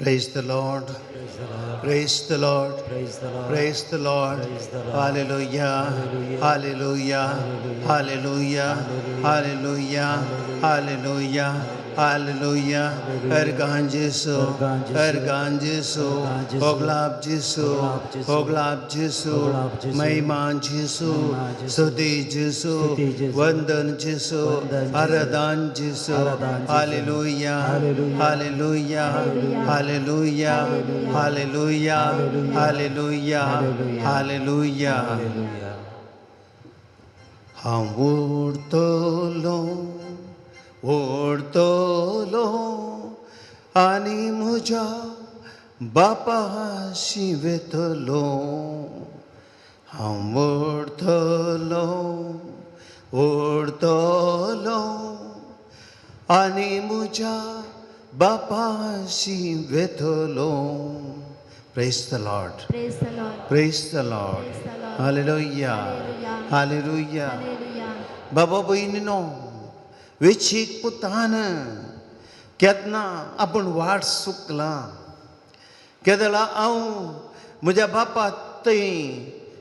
Praise the Lord. Praise the Lord. Praise the Lord. Praise the Lord. Praise the Lord. Praise the Lord. Hallelujah. Hallelujah. Hallelujah. Hallelujah. Hallelujah. Hallelujah. Hallelujah. Ergan Jesu. Ergan Jesu. Ergan Jesu. Ergan Jesu. Oglab Jesu. Oglab Jesu. Oglab Jesu. Oglab Jesu. Mahima Jesu. Mahima Jesu. स्तुती Jesu. स्तुती Jesu. वंदन Jesu. वंदन Jesu. आराधन Jesu. आराधन Jesu. Hallelujah. Hallelujah. Hallelujah. Hallelujah. Hallelujah. Hallelujah. Hallelujah. Hallelujah. Hallelujah. हांव उरतलो उरतलो आनी म्हज्या बापाशी वेतलो. हांव उरतलो उरतलो आनी म्हज्या बापाशी वेतलो. Praise the Lord. Praise the Lord. Praise the Lord. Praise the Lord. Hallelujah. Hallelujah. Hallelujah. Hallelujah. बाबा भयणीनो, वेचीक पुतान केन्ना आपूण वाट चुकला, केदळा हांव म्हज्या बापा थंय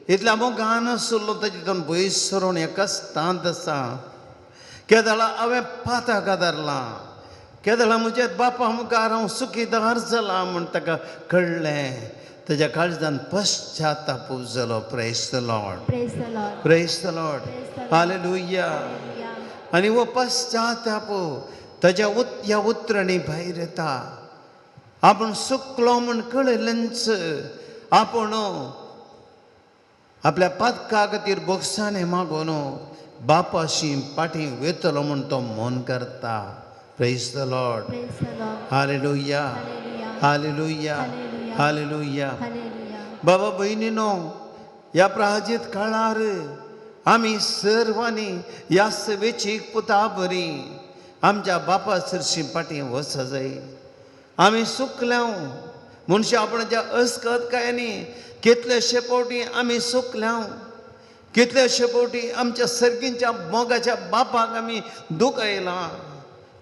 इतल्या मोगान आसलो ताजे दोन पयस सरून एका स्थांत आसा. केदळा हांवें पाताक धरलां, केदळा म्हज्या बापा मुखार हांव सुखीदार जाला म्हूण ताका कळ्ळें. ताज्या काळजान पश्चाताप जालो. Praise the Lord. Praise the Lord. Praise the Lord. Praise the Lord. Hallelujah. Hallelujah. आनी हो पश्चाताप ताज्या ह्या उतरांनी भायर येता. आपूण सुकलो म्हूण कळिल्लेंच आपूण आपल्या पातका खातीर बोगसाणे मागून बापाशी पाटी वेतलो म्हूण तो मन करता. Praise the Lord. Praise the Lord. Hallelujah. Hallelujah. Hallelujah. Hallelujah. Hallelujah. Hallelujah. बाबा भयणीनो, ह्या प्राजित काळार आमी सर्वांनी ह्या वेचीक पुता बरी आमच्या बापा सरशी पाटी वच जाय. आमी सुकल्या मनशां आपणाच्या अस्कत कायांनी कितलेशे फावटी आमी सुकल्या, कितलेशे फावटी आमच्या सर्गींच्या मोगाच्या बापाक आमी दुखयलां,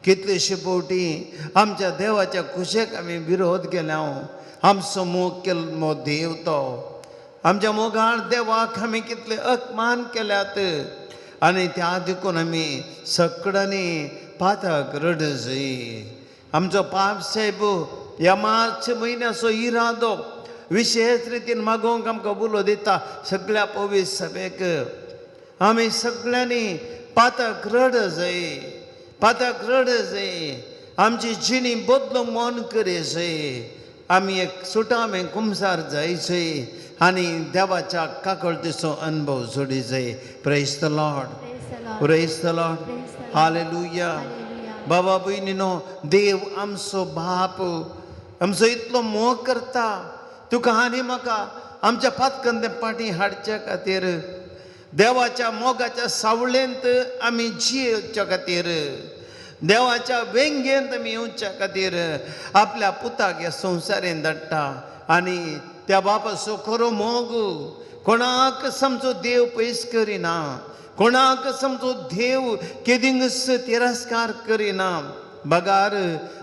कितलेशे फावटी आमच्या देवाच्या कुशेक आमी विरोध केल्या. आमचो मोग केल्लो देव तो आमच्या मोगाळ देवाक आमी कितले अपमान केल्यात आनी त्या देखून आमी सगळ्यांनी पातक रड जाय. आमचो पाप साहेब ह्या मार्च म्हयन्याचो इरादो विशेश रितीन मागोवंक आमकां उलो दिता सगळ्या पवित्र सभेक. आमी सगळ्यांनी पातक रड जाय, पातक रड जाय. आमची जिणी बदलूंक मन करी जाय. आमी एक सुटामे कुमसार जायचे आनी देवाच्या काकळतीचो अनुभव जोडी जाय. Praise the Lord. Praise the Lord. Praise the Lord. Praise the Lord. Hallelujah. Hallelujah. बाबा भयणीनो, देव आमचो बाप आमचो इतलो मोग करता. तुका आनी म्हाका आमच्या पातकंदे पाटी हाडच्या खातीर देवाच्या मोगाच्या सावळेंत आमी जियेवच्या खातीर, देवाच्या वेंगेंत आमी येवच्या खातीर आपल्या पुताक ह्या संवसारेन धाडटा. आनी त्या बापाचो खरो मोग कोणाक समजो देव पयस करिना, कोणाक समजो देव केदींच तिरस्कार करिना. बगार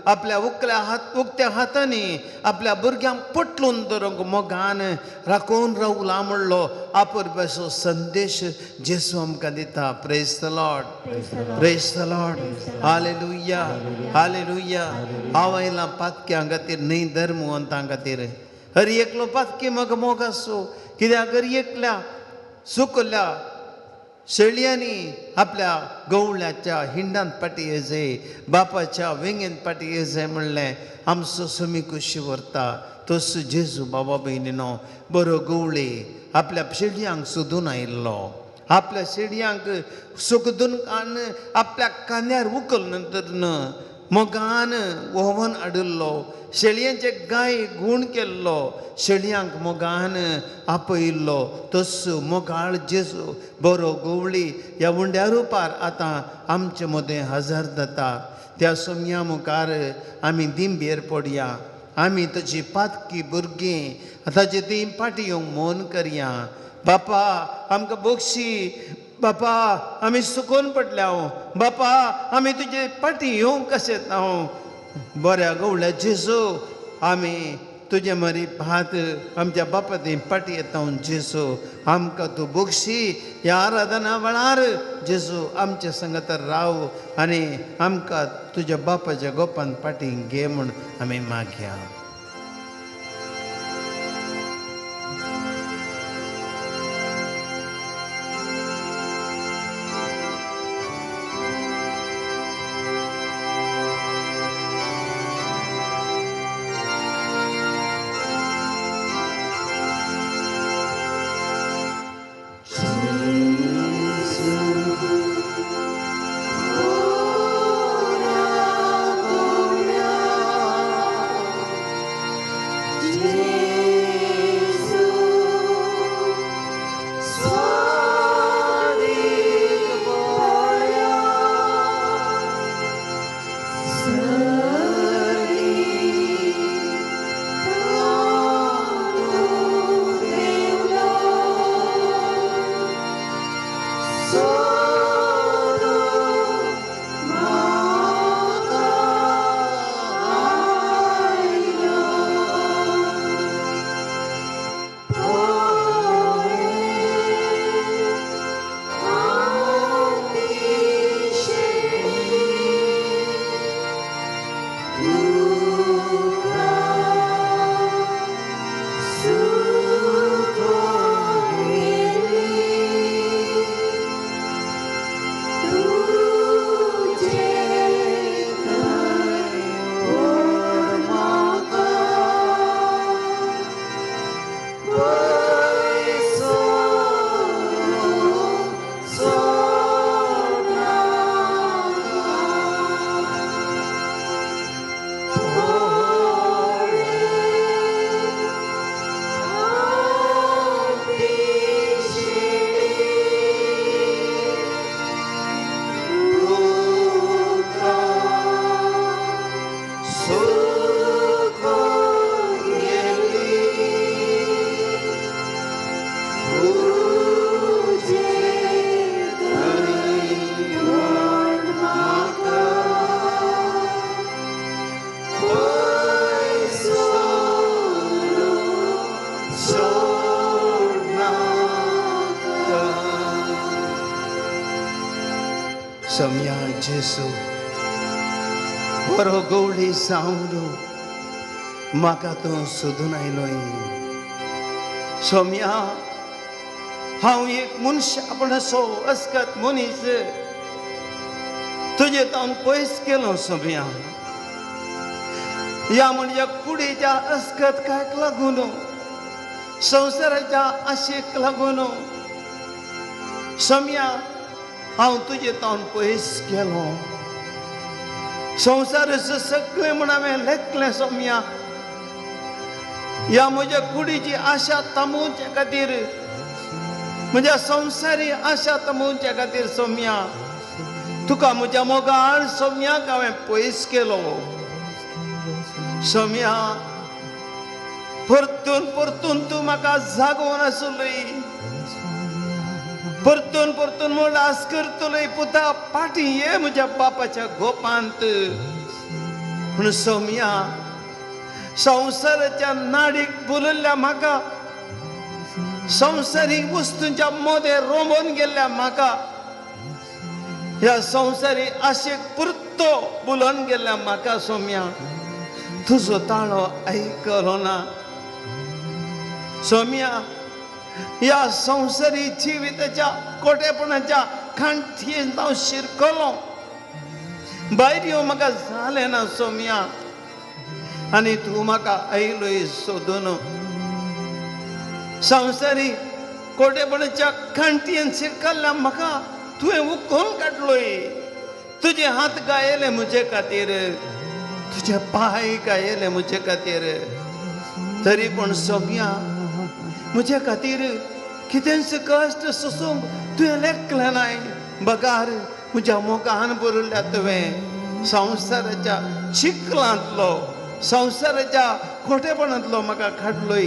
आपल्या उकल्या हात उक्त्या हातांनी आपल्या भुरग्यांक पटलून धरूंक मोगान राखून रावला म्हणलो आपुरब्याचो संदेश जेजू आमकां दिता. Praise the Lord. Praise the Lord. Praise the Lord. Praise the Lord. Hallelujah. Hallelujah. हांव आयलां पातक्यां खातीर न्हय धर्मवंतां खातीर. हर एकलो पातकी म्हाका मोग आसूं, कित्याक हर एकल्या सुकल्या शेळयांनी आपल्या गवळ्याच्या हिंडांत पाटी येजय, बापाच्या वेंगेंत पाटी येजय म्हणलें आमचो समी कुशी व्हरता. तस जेजू बाबा भयणीनो बरो गवळी आपल्या शेळयांक सोदून आयिल्लो. आपल्या शेळयांक सोदून काडून आपल्या कांद्यार उकल नंतर मोगान व्होवन हाडिल्लो. शेळयांचे गाय गूण केल्लो, शेळयांक मोगान आपयिल्लो. तस मोगाळ जेजू बरो गवळी ह्या उंड्या रुपार आतां आमचे मदें हजर जाता. त्या सोम्या मुखार आमी दिंबेर पडया, आमी ताची पातकी भुरगीं ताचे ती पाटी येवंक मन करया. बापा आमकां बक्षी, बापा आमी सुकून पडल्या, बापा आमी तुजे पाटी येवंक कशें हांव. बऱ्या गवळ्या जेजू आमी तुजे मरी भात आमच्या बापा थंय पाटी येता जेजू आमकां तूं बक्षी ह्या आराधना वेळार जेजू आमच्या संगत राव आनी आमकां तुज्या बापाच्या गोपान पाटी घे म्हूण आमी मागया. सम्या जेसू बरो गवळी जावन म्हाका तूं सोदून आयलोय. सोम्या हांव एक मनशापण असो अस्कत मनीस तुजे तावन पयस केलो सोम्या. ह्या म्हणजे कुडीच्या अस्कत कायक लागून संवसाराच्या आशेक लागून सोम्या हांव तुजे तावन पयस केलो. संवसाराचो सगळें म्हूण हांवें लेखलें सोम्या. ह्या म्हज्या कुडीची आशा थांबोवचे खातीर म्हज्या संवसारी आशा थांबोवचे खातीर सोम्या तुका म्हज्या मोगाळ सोम्याक हांवें पयस केलो. सोम्या परतून परतून तूं म्हाका जागोवन आसलोय परतून परतून मोलास करतलोय पुता पाटी ये म्हज्या बापाच्या गोपांत. पूण सोम्या संवसाराच्या नाडीक बुलल्ल्या म्हाका संवसारीक वस्तूंच्या मोदें रोमोन गेल्ल्या म्हाका ह्या संवसारी आशेक पुरतो बुलोवन गेल्ल्या म्हाका सोम्या तुजो ताळो आयकलो ना. सोम्या ह्या संवसारी जिविताच्या कोटेपणाच्या खांठयेन हांव शिरकलो भायर येवं म्हाका जालें ना सोम्या. आनी तूं म्हाका आयलोय सोदून संवसारी कोटेपणाच्या खांठयेन शिरकल्ल्या म्हाका तुवें उखलून काडलोय. तुजे हात गायले म्हजे खातीर तुजे पांय गायले म्हजे खातीर तरी पूण सोम्या म्हजे खातीर कितेंच कश्ट सोसूंक तुवें लेखलें नाय बगार म्हज्या मोगान बरयल्या तुवें संवसाराच्या चिखलांतलो संवसाराच्या खोटेपणांतलो म्हाका काडलोय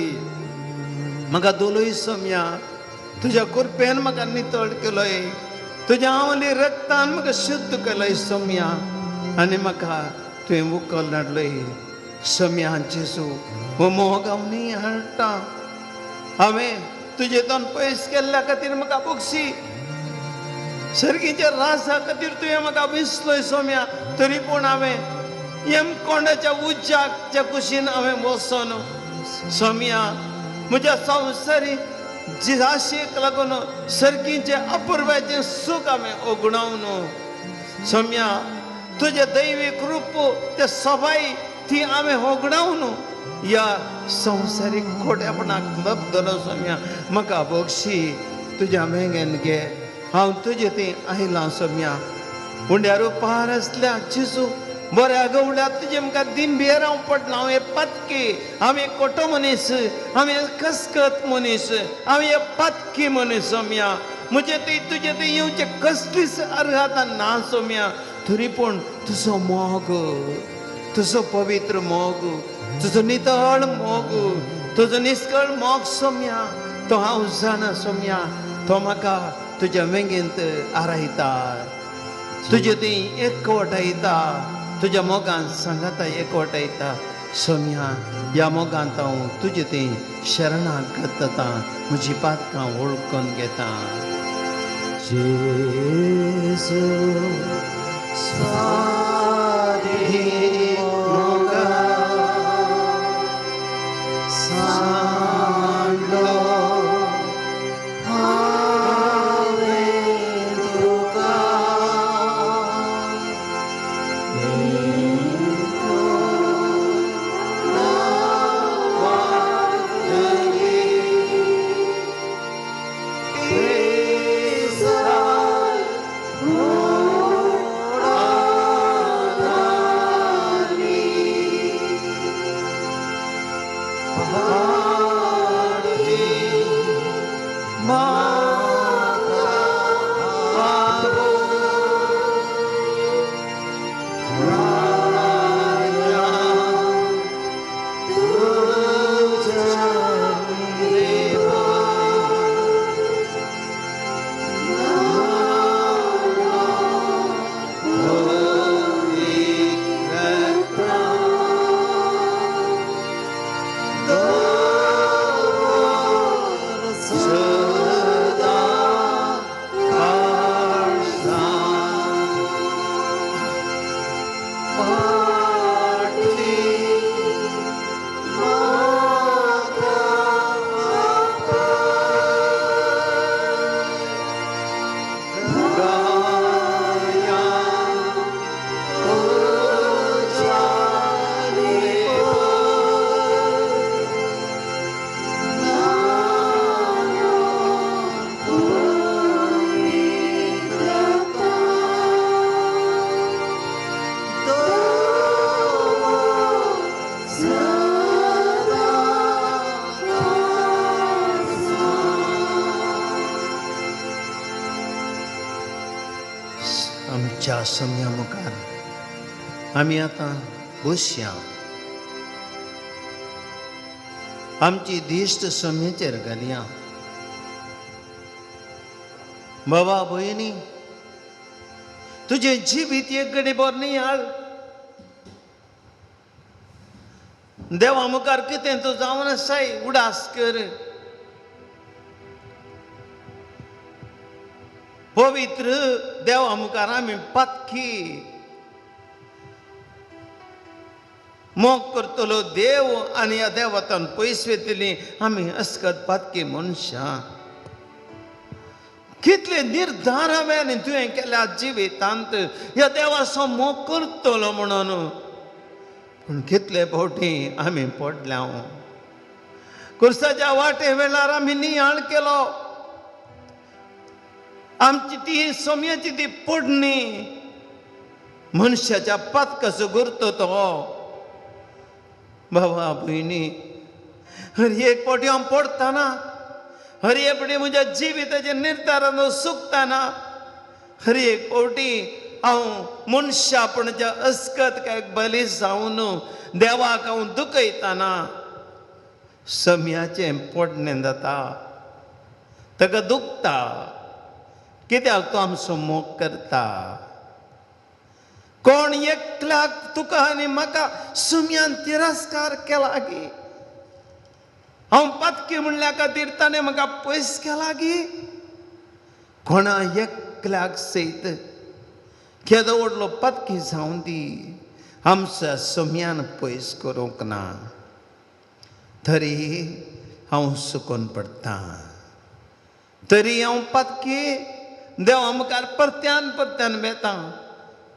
म्हाका दोलोय सोम्या. तुज्या कृपेन म्हाका नितळ केलोय तुज्या आवली रक्तान म्हाका शुद्ध केलोय सोम्या. आनी म्हाका तुवें उखल धाडलोय सम्या जेजू हो मोग हांव न्ही हाडटा. हांवें तुजे तोंड पयस केल्ल्या खातीर म्हाका बक्षी. सर्गीच्या राजा खातीर तुवें म्हाका विसलोय सोम्या, तरी पूण हांवें यमकोंडाच्या उज्याच्या कुशीन हांवें वचोन सोम्या म्हज्या संवसारी जिराशेक लागून सर्गीचें अपुर्वाचें सूख हांवें ओगणावन सोम्या तुजें दैवीक रूप ते सबाय ती हांवें होगडावन ह्या संवसारीक खोट्यापणाक लब्धलो सोम्या. म्हाका बक्षी तुज्या मेंगेन घे. हांव तुजे थंय आयलां सोम्या. उंड्यार पार आसल्या जेजू बऱ्या गवळ्या तुजे म्हाका दिंबेर हांव पडलां. हांव एक पातकी, हांव एक खोटो मनीस, हांव एक कसकत मनीस, हांव एक पातकी मनीस सोम्या. म्हजे थंय तुजे थंय येवचें कसलीच अर्हता ना सोम्या, तरी पूण तुजो मोग, तुजो पवित्र मोग, तुजो नितळ मोग, तुजो निस्कळ मोग सोम्या, तो हांव जाणा सोम्या. तो म्हाका तुज्या वेंगेंत आरायता, तुजे थंय एकवटायता, तुज्या मोगान सांगाता एकवटायता सोम्या. ह्या मोगांत हांव तुजे थंय शरणागत जाता, म्हजी पातकां वळखून घेता. जेजू स्वाधीन मोगा सांडलो हांवें तुका, आमच्या सम्या मुखार आमी आतां बसया. आमची दिश्ट सम्याचेर घालया. बाबा भयणी, तुजें जिवीत एक घडी बर नियाळ. देवा मुखार कितें तूं जावन आसाय उडास कर. पवित्र देवा मुखार आमी पातकी. मोग करतलो देव आनी ह्या देवातान पयस वेतली आमी अस्कत पातकी मनशां. कितले निर्धार हांवें आनी तुवें केल्या जिवितांत ह्या देवाचो मोग करतलो म्हणून, पूण कितले फावटी आमी पडल्या. कुर्साच्या वाटे वेळार आमी नियाळ केलो. आमची ती सोम्याची ती पडणी मनशाच्या पातकाचो गुरतो तो. बाबा भयणी, हर एक फावटी हांव पडटना, हर एक फावटी म्हज्या जिविताच्या निर्धारान सुकतना, हर एक फावटी हांव मनशापणाच्या अस्कत काय बली जावन देवाक हांव दुखयतना सम्याचें पडणें जाता, ताका दुखता. कित्याक तो आमचो मोग करता. कोण एकल्याक तुका आनी म्हाका सुम्यान तिरस्कार केला गी? हांव पातकी म्हणल्या खातीर ताणें म्हाका पयस केला गी? कोणा एकल्याक सयत केदो व्हडलो पातकी जावन दी आमच्या सुम्यान पयस करूंक ना. तरी हांव सुकून पडटा, तरी हांव पातकी देवा मुखार परत्यान परत्यान वेता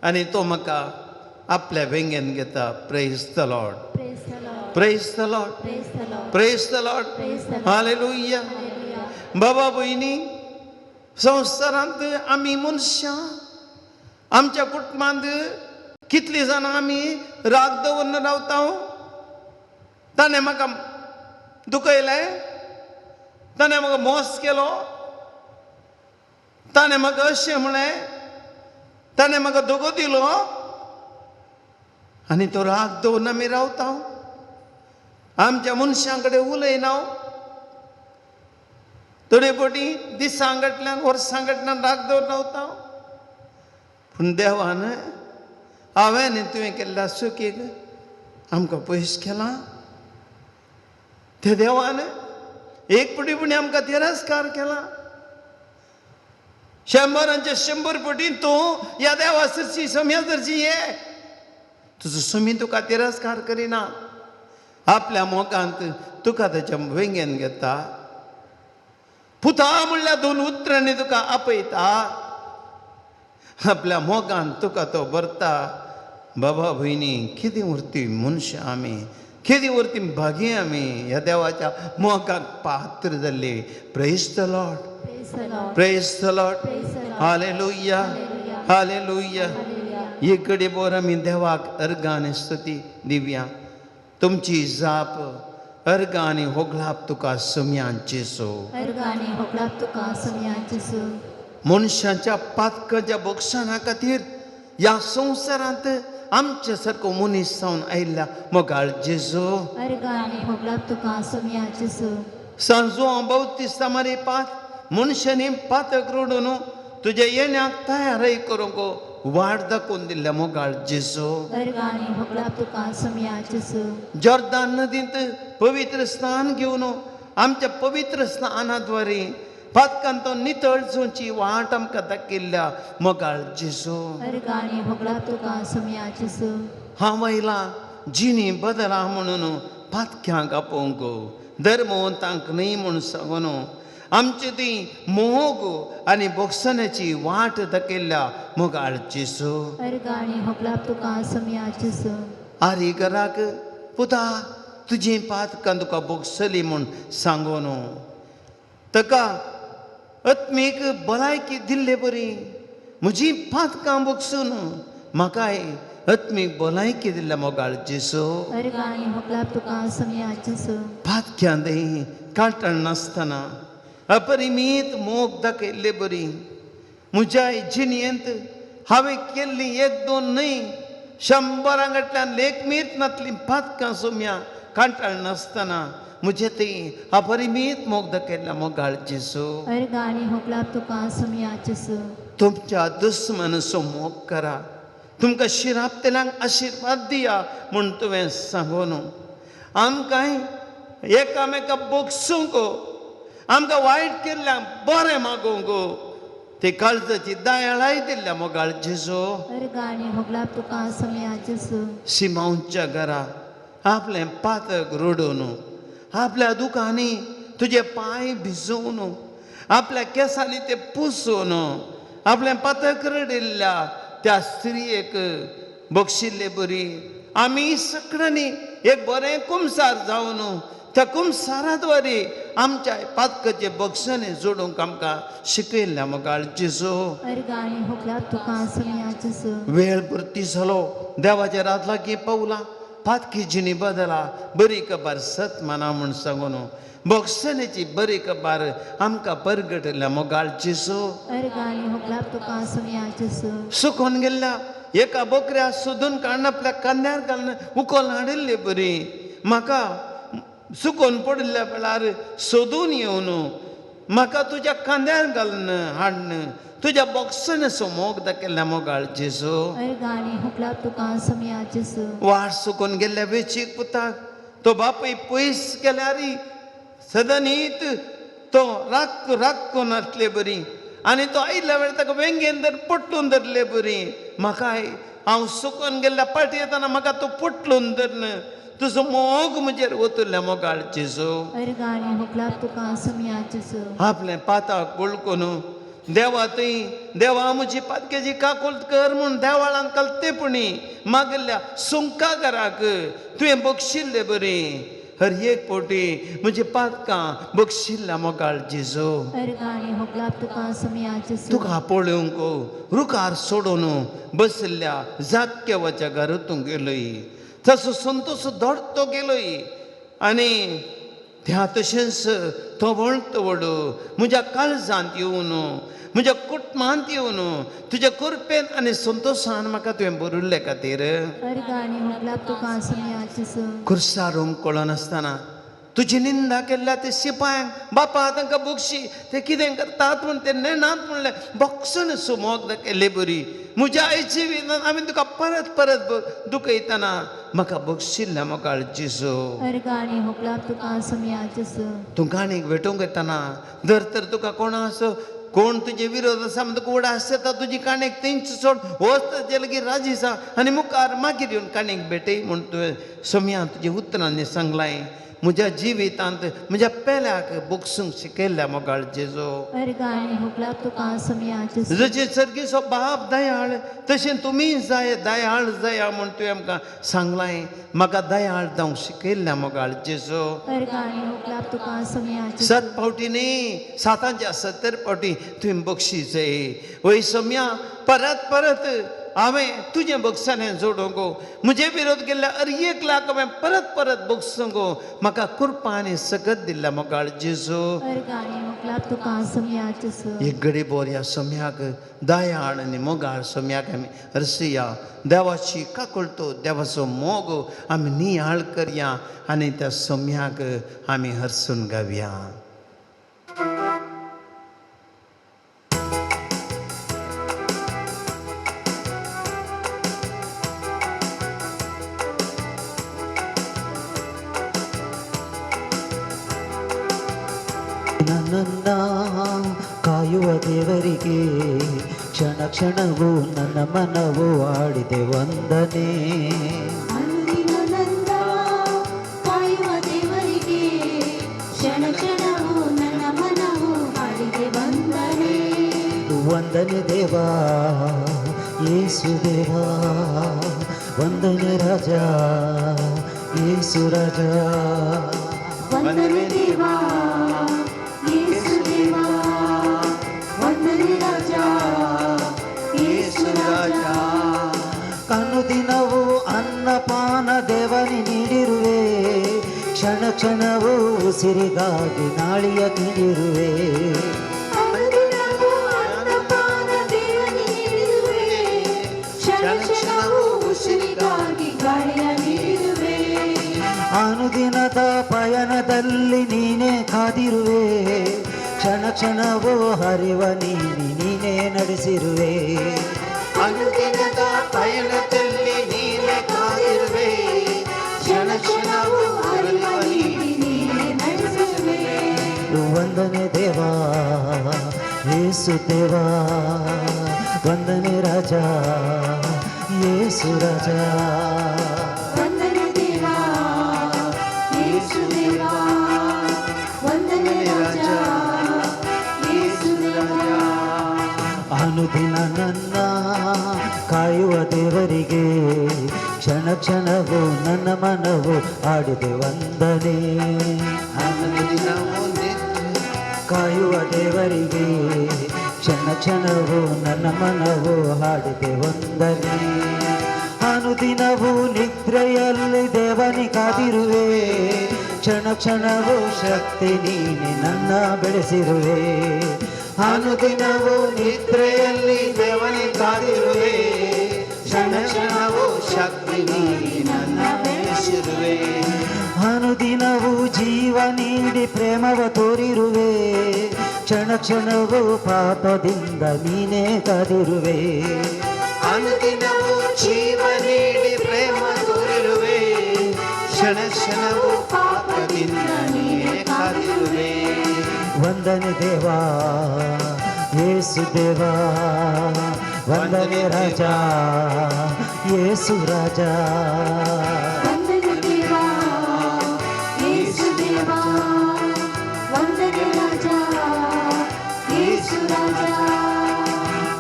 आनी तो म्हाका आपल्या वेंगेन घेता. Praise the Lord. Praise the Lord. Praise the Lord. Praise the Lord. Praise the Lord. Praise the Lord. Hallelujah. Hallelujah. बाबा भयणी, संवसारांत आमी मनशां आमच्या कुटुंबांत कितलीं जाणां आमी राग दवरून रावता. ताणें म्हाका दुखयलें, ताणें म्हाका मोस केलो, ताणें म्हाका अशें म्हणलें, ताणें म्हाका दगो दिलो आनी तो राग दवरून आमी रावता. आमच्या मनशां कडेन उलयना. थोडे फावटी दिसां फाटल्यान वर्सां फाटल्यान राग दवरून रावता. पूण देवान हांवें आनी तुवें केल्ल्या चुकीक आमकां पयस केलां. त्या देवान एक पटी पुणी आमकां तिरस्कार केला. शंबरांचे 100 पटी तूं ह्या देवा सरशी सम्या सरशी ये, तुजो सुमी तुका तिरस्कार करिना. आपल्या मोगांत तुका ताच्या वेंगेन घेता. पुता म्हणल्यार दोन उतरांनी तुका आपयता. आपल्या मोगान तुका तो भरता. बाबा भयणी, कितें उरती मनशां आमी, केदी उरती भागी आमी ह्या देवाच्या मोगाक पात्र जाल्ली. Praise the Lord. Praise the Lord. Praise the Lord. Praise the Lord. Hallelujah. Hallelujah. Hallelujah. एक घडी बोर आमी देवाक अर्गां आनी स्तुती दिवया. तुमची जाप अर्गां आनी होगळाप तुका सुम्यान जेजू. अर्गां आनी होगळाप तुका सुम्यान जेजू. मनशाच्या पातकाच्या बोगसाणा खातीर ह्या संवसारांत आमचे सारको मनीस जावन आयिल्ल्या मोगाळ जेजू. अर्गां आनी होगळाप तुका सुम्यान जेजू. सांजो बावतिस्ता मारी पात मनशांनी पातक रोडून तुज्या येण्याक तयारय करूंक वाट दाखोवन दिल्ल्या मोगाळ जेजू. अर्गां आनी होगळाप तुका सुम्यान जेजू. जॉर्दान नदींत पवित्र स्नान घेवन आमच्या पवित्र स्नानाद्वारे पातकान तो नितळ जावची वाट आमकां दाखयल्ल्या मोगाळ जेजू. अर्गां आनी होगळाप तुका सुम्यान जेजू. हांव आयलां जिणी बदला म्हणून पातक्यांक आपोवंक, धर्मवंतांक न्हय म्हूण सांगून आमची ती मोग आनी बोगसण्याची वाट दाखयल्ल्या मोगाळ जेजू. अर्गां आनी होगळाप तुका सुम्यान जेजू. आरी घराक पुता तुजी पातकां तुका बोगसली म्हूण सांगून ताका आत्मीक भलायकी दिल्ले बरी म्हजी पातकां बोगसून म्हाकाय आत्मीक भलायकी दिल्ल्या मोगाळ जेजू. अर्गां आनी होगळाप तुका सुम्यान जेजू. पातक्यां कांटण नासतना अपरिमीत मोग दाखयल्ले बरी म्हज्या जिणेंत हांवें केल्ली एक दोन न्हय 100 फाटल्यान लेखमीत नातली पातकां सोम्या कांटाळ नासतना म्हजे ती अपरिमीत मोग दाखयल्ल्या मोगाळ जेजू. अर्गां आनी होगळाप तुका सुम्यान जेजू. तुमच्या दुस्मनाचो मोग करा, तुमकां शिरापतेल्यांक आशिर्वाद दिया म्हूण तुवें सांगून आमकां एकामेका बोगसूंक, आमकां वायट केल्ल्यांक बरें मागूंक ते काळजाची दयाळाय दिल्ल्या मोगाळ जेजू. अर्गां आनी होगळाप तुका सुम्यान जेजू. सिमांवच्या घरा आपलें पातक रडून आपल्या दुखांनी तुजे पांय भिजोवन आपल्या केंसांनी ते पुसून आपलें पातक रडिल्ल्या त्या स्त्रियेक बक्षिल्ले बरी आमी सगळ्यांनी एक बरें कुमसार जावन त्या कुमसाराद्वारे आमच्या पातकाचे बक्षाने जोडूंक आमकां शिकयल्ल्या मोगाळ जेजू. अर्गां आनी होगळाप तुका सुम्यान जेजू. वेळ पुरती जालो देवाच्या रात लागीं पावला. पातकी जिणी बदला बरी कबार सत माना म्हूण सांगून बोगसण्याची बरी कबार आमकां परगटल्या मोगाळ जेजू. अर्गां आनी होगळाप तुका सुम्यान जेजू. सुकोन गेल्ल्या एका बोकऱ्या सोदून काडून आपल्या कांद्यार घालून उकोल हाडिल्ले बरी म्हाका सुकोन पडिल्ल्या वेळार सोदून येवन म्हाका तुज्या खांद्यार घालून हाडून तुज्या बोक्सान मोग दाखयल्ल्या मोगाळ जेजू. अर्गां होगलाप तुका सोम्या जेजू. वाट सुकून गेल्ल्या वेचीक पुताक तो बापूय पयस गेल्यार सदनीत तो राख राखून आसले बरी आनी तो आयिल्ल्या वेळार ताका वेंगेन धर पोटलून धरले बरी. म्हाकाय हांव सुकून गेल्ल्या पाटी येतना म्हाका तो पोटलून धरून तुजो मोग म्हजेर ओतुल्ल्या मोगाळ जेजू. अर्गां होगलाप तुका सोम्या जेजू. आपलें पाताक वळखून देवा थंय देवा म्हजी पातकेची काकुळट कर म्हूण देवाळान कलतेपणी मागल्या सुंकागाराक तुवें बक्षिल्ले बरी. हर एक फावटी म्हजी पातकां बक्षिल्ल्या मोगाळ जेजू. अर्गां होगलाप तुका सोम्या जेजू. तुका पळोवंक रुखार सोडून बशिल्ल्या जाक्यवाच्या घरांतूं गेलोय तसो संतोष दोडतो गेलोय आनी त्या तशेंच तो वळतो म्हज्या काळजांत येवन म्हज्या कुटुंबांत येवन तुज्या कृपेन आनी संतोशान म्हाका तुवें बरयल्ले खातीर. अर्गां होगलाप तुका सोम्या जेजू. खुर्सार कळनासतना तुजी निंदा केल्ल्या ते शिपायांक बापा तांकां बक्षी ते कितें करतात म्हूण ते नेणात म्हणलें बक्षून सुमोग केल्ले बरी. म्हज्या आयची हांवें तुका परत परत दुखयतना म्हाका बक्षिल्ल्या मोगाळ जेजू. अर्गां होगलाप तुका सोम्या जेजू. तूं काणीक भेटूंक येतना जर तर तुका कोण असो कोण तुजे विरोध आसा म्हण तुका उडास येता तुजी काणीक तेंच सोड वच ताजे लागीं राजी जा आनी मुखार मागीर येवन काणीक भेटय म्हूण तुवें सोम्या तुज्या उतरांनी सांगलाय. म्हज्या जिवितांत म्हज्या पेल्याक बक्षूंक शिकयल्ल्या मोगाळ जेजू. अर्गां होगलाप तुका सोम्या जेजू. जशें सर्गीचो बाप दयाळ तशें तुमी जाय दयाळ जाया म्हूण तुवें आमकां सांगलाय. म्हाका दयाळ जावंक शिकयल्ल्या मोगाळ जेजू. अर्गां होगलाप तुका सोम्या जेजू. 7 फावटी न्ही 7च्या 70 फावटी तुवें बक्षीस वय सोम्या. परत परत हांवें तुजें बक्षाणें जोडूंक म्हजे विरोध केल्ल्या हर एक लाख हांवें परत परत बक्षूंक म्हाका कृपा आनी सकत दिल्ल्या मोगाळ जेजू. अर्गां होगलाप तुका सोम्या जेजू. एक घडी बोरया सोम्याक दयाळ आनी मोगाळ सोम्याक आमी हरसुया. देवाची काकुळटो देवाचो मोग आमी नियाळ करया आनी त्या सोम्याक आमी हरसून गावया. ನನ್ನನ್ನ ಕಾಯುವ ದೇವರಿಗೆ ಕ್ಷಣ ಕ್ಷಣವೂ ನನ್ನ ಮನವು ಆಡಿದೆ ವಂದನೆ. ಅನುದಿನ ನನ್ನ ಕಾಯುವ ದೇವರಿಗೆ ಕ್ಷಣ ಕ್ಷಣವೂ ನನ್ನ ಮನವು ಹಾಡಿದೆ ವಂದನೆ. ವಂದನೆ ದೇವಾ ಯೇಸು ದೇವಾ, ವಂದನೆ ರಾಜ ಯೇಸು ರಾಜ. ವಂದನೆ ದೇವಾ ಯೇಸು ದೇವಾ, ವಂದನೆ ರಾಜ ಯೇಸು ರಾಜ. ಅನುದಿನವೂ ಅನ್ನಪಾನ ದೇವನಿ ನೀಡಿರುವೆ, ಕ್ಷಣ ಕ್ಷಣವೂ ಉಸಿರಿಗಾಗಿ ನಾಳಿಯ ನೀಡಿರುವೆ. ಅನುದಿನವೂ ಅನ್ನಪಾನ ದೇವನಿ ನೀಡಿರುವೆ, ಕ್ಷಣ ಕ್ಷಣವೂ ಉಸಿರಿಗಾಗಿ ಗಾಳಿಯ ನೀಡಿರುವೆ. ಅನುದಿನದ ಪಯಣದಲ್ಲಿ ನೀನೇ ಕಾದಿರುವೆ, ಕ್ಷಣ ಕ್ಷಣವೂ ಹರಿವ ನೀನಿ ನೀನೇ ನಡೆಸಿರುವೆ. ಅನುದಿನದ ಪಯಣದಲ್ಲಿ ನೀನೇ ಕಾದಿರುವೆ, ಕ್ಷಣ ಕ್ಷಣವೂ ಹರಿವ ನೀನಿ ನೀನೇ ನಡೆಸಿರುವೆ. ವಂದನೆ ದೇವಾ ಯೇಸು ದೇವಾ, ವಂದನೆ ರಾಜ ಯೇಸು ರಾಜ. ವಂದನೆ ದೇವಾ ಯೇಸು ದೇವಾ, ವಂದನೆ ರಾಜ ಯೇಸು ರಾಜ. ಅನುದಿನ ನನ್ನ ಕಾಯುವ ದೇವರಿಗೆ ಕ್ಷಣ ಕ್ಷಣವೂ ನನ್ನ ಮನವು ಆಡಿದೆ ವಂದನೆ. ಅನುದಿನವೂ ಕಾಯುವ ದೇವರಿಗೆ ಕ್ಷಣ ಕ್ಷಣವೂ ನನ್ನ ಮನವು ಹಾಡಿದೆ ವಂದನೆ. ಅನುದಿನವೂ ನಿದ್ರೆಯಲ್ಲಿ ದೇವನಿ ಕಾದಿರುವೆ, ಕ್ಷಣ ಕ್ಷಣವೂ ಶಕ್ತಿ ನೀನೆ ನನ್ನ ಬೆಳೆಸಿರುವೆ. ಅನುದಿನವೂ ನಿದ್ರೆಯಲ್ಲಿ ದೇವನಿ ಕಾದಿರುವೆ, ಕ್ಷಣ ಕ್ಷಣವೂ ಶಕ್ತಿ ನೀನೆ ನನ್ನ ಬೆಳೆಸಿರುವೆ. ಅನುದಿನವೂ ಜೀವ ನೀಡಿ ಪ್ರೇಮವ ತೋರಿರುವೆ, ಕ್ಷಣ ಕ್ಷಣವೂ ಪಾಪದಿಂದ ನೀನೇ ಕಾದಿರುವೆ. ಅನುದಿನವೂ ಜೀವ ನೀಡಿ ಪ್ರೇಮ ತೋರಿರುವೆ, ಕ್ಷಣ ಕ್ಷಣವೂ ಪಾಪದಿಂದ ನೀನೇ ಕಾದಿರುವೆ. ವಂದನೆ ದೇವಾ ಯೇಸು ದೇವಾ, ವಂದನೆ ರಾಜ ಯೇಸು ರಾಜ. ವಂದನೆ ದೇವಾ ಯೇಸು ದೇವಾ, ವಂದನೆ ರಾಜ ಯೇಸು ರಾಜ.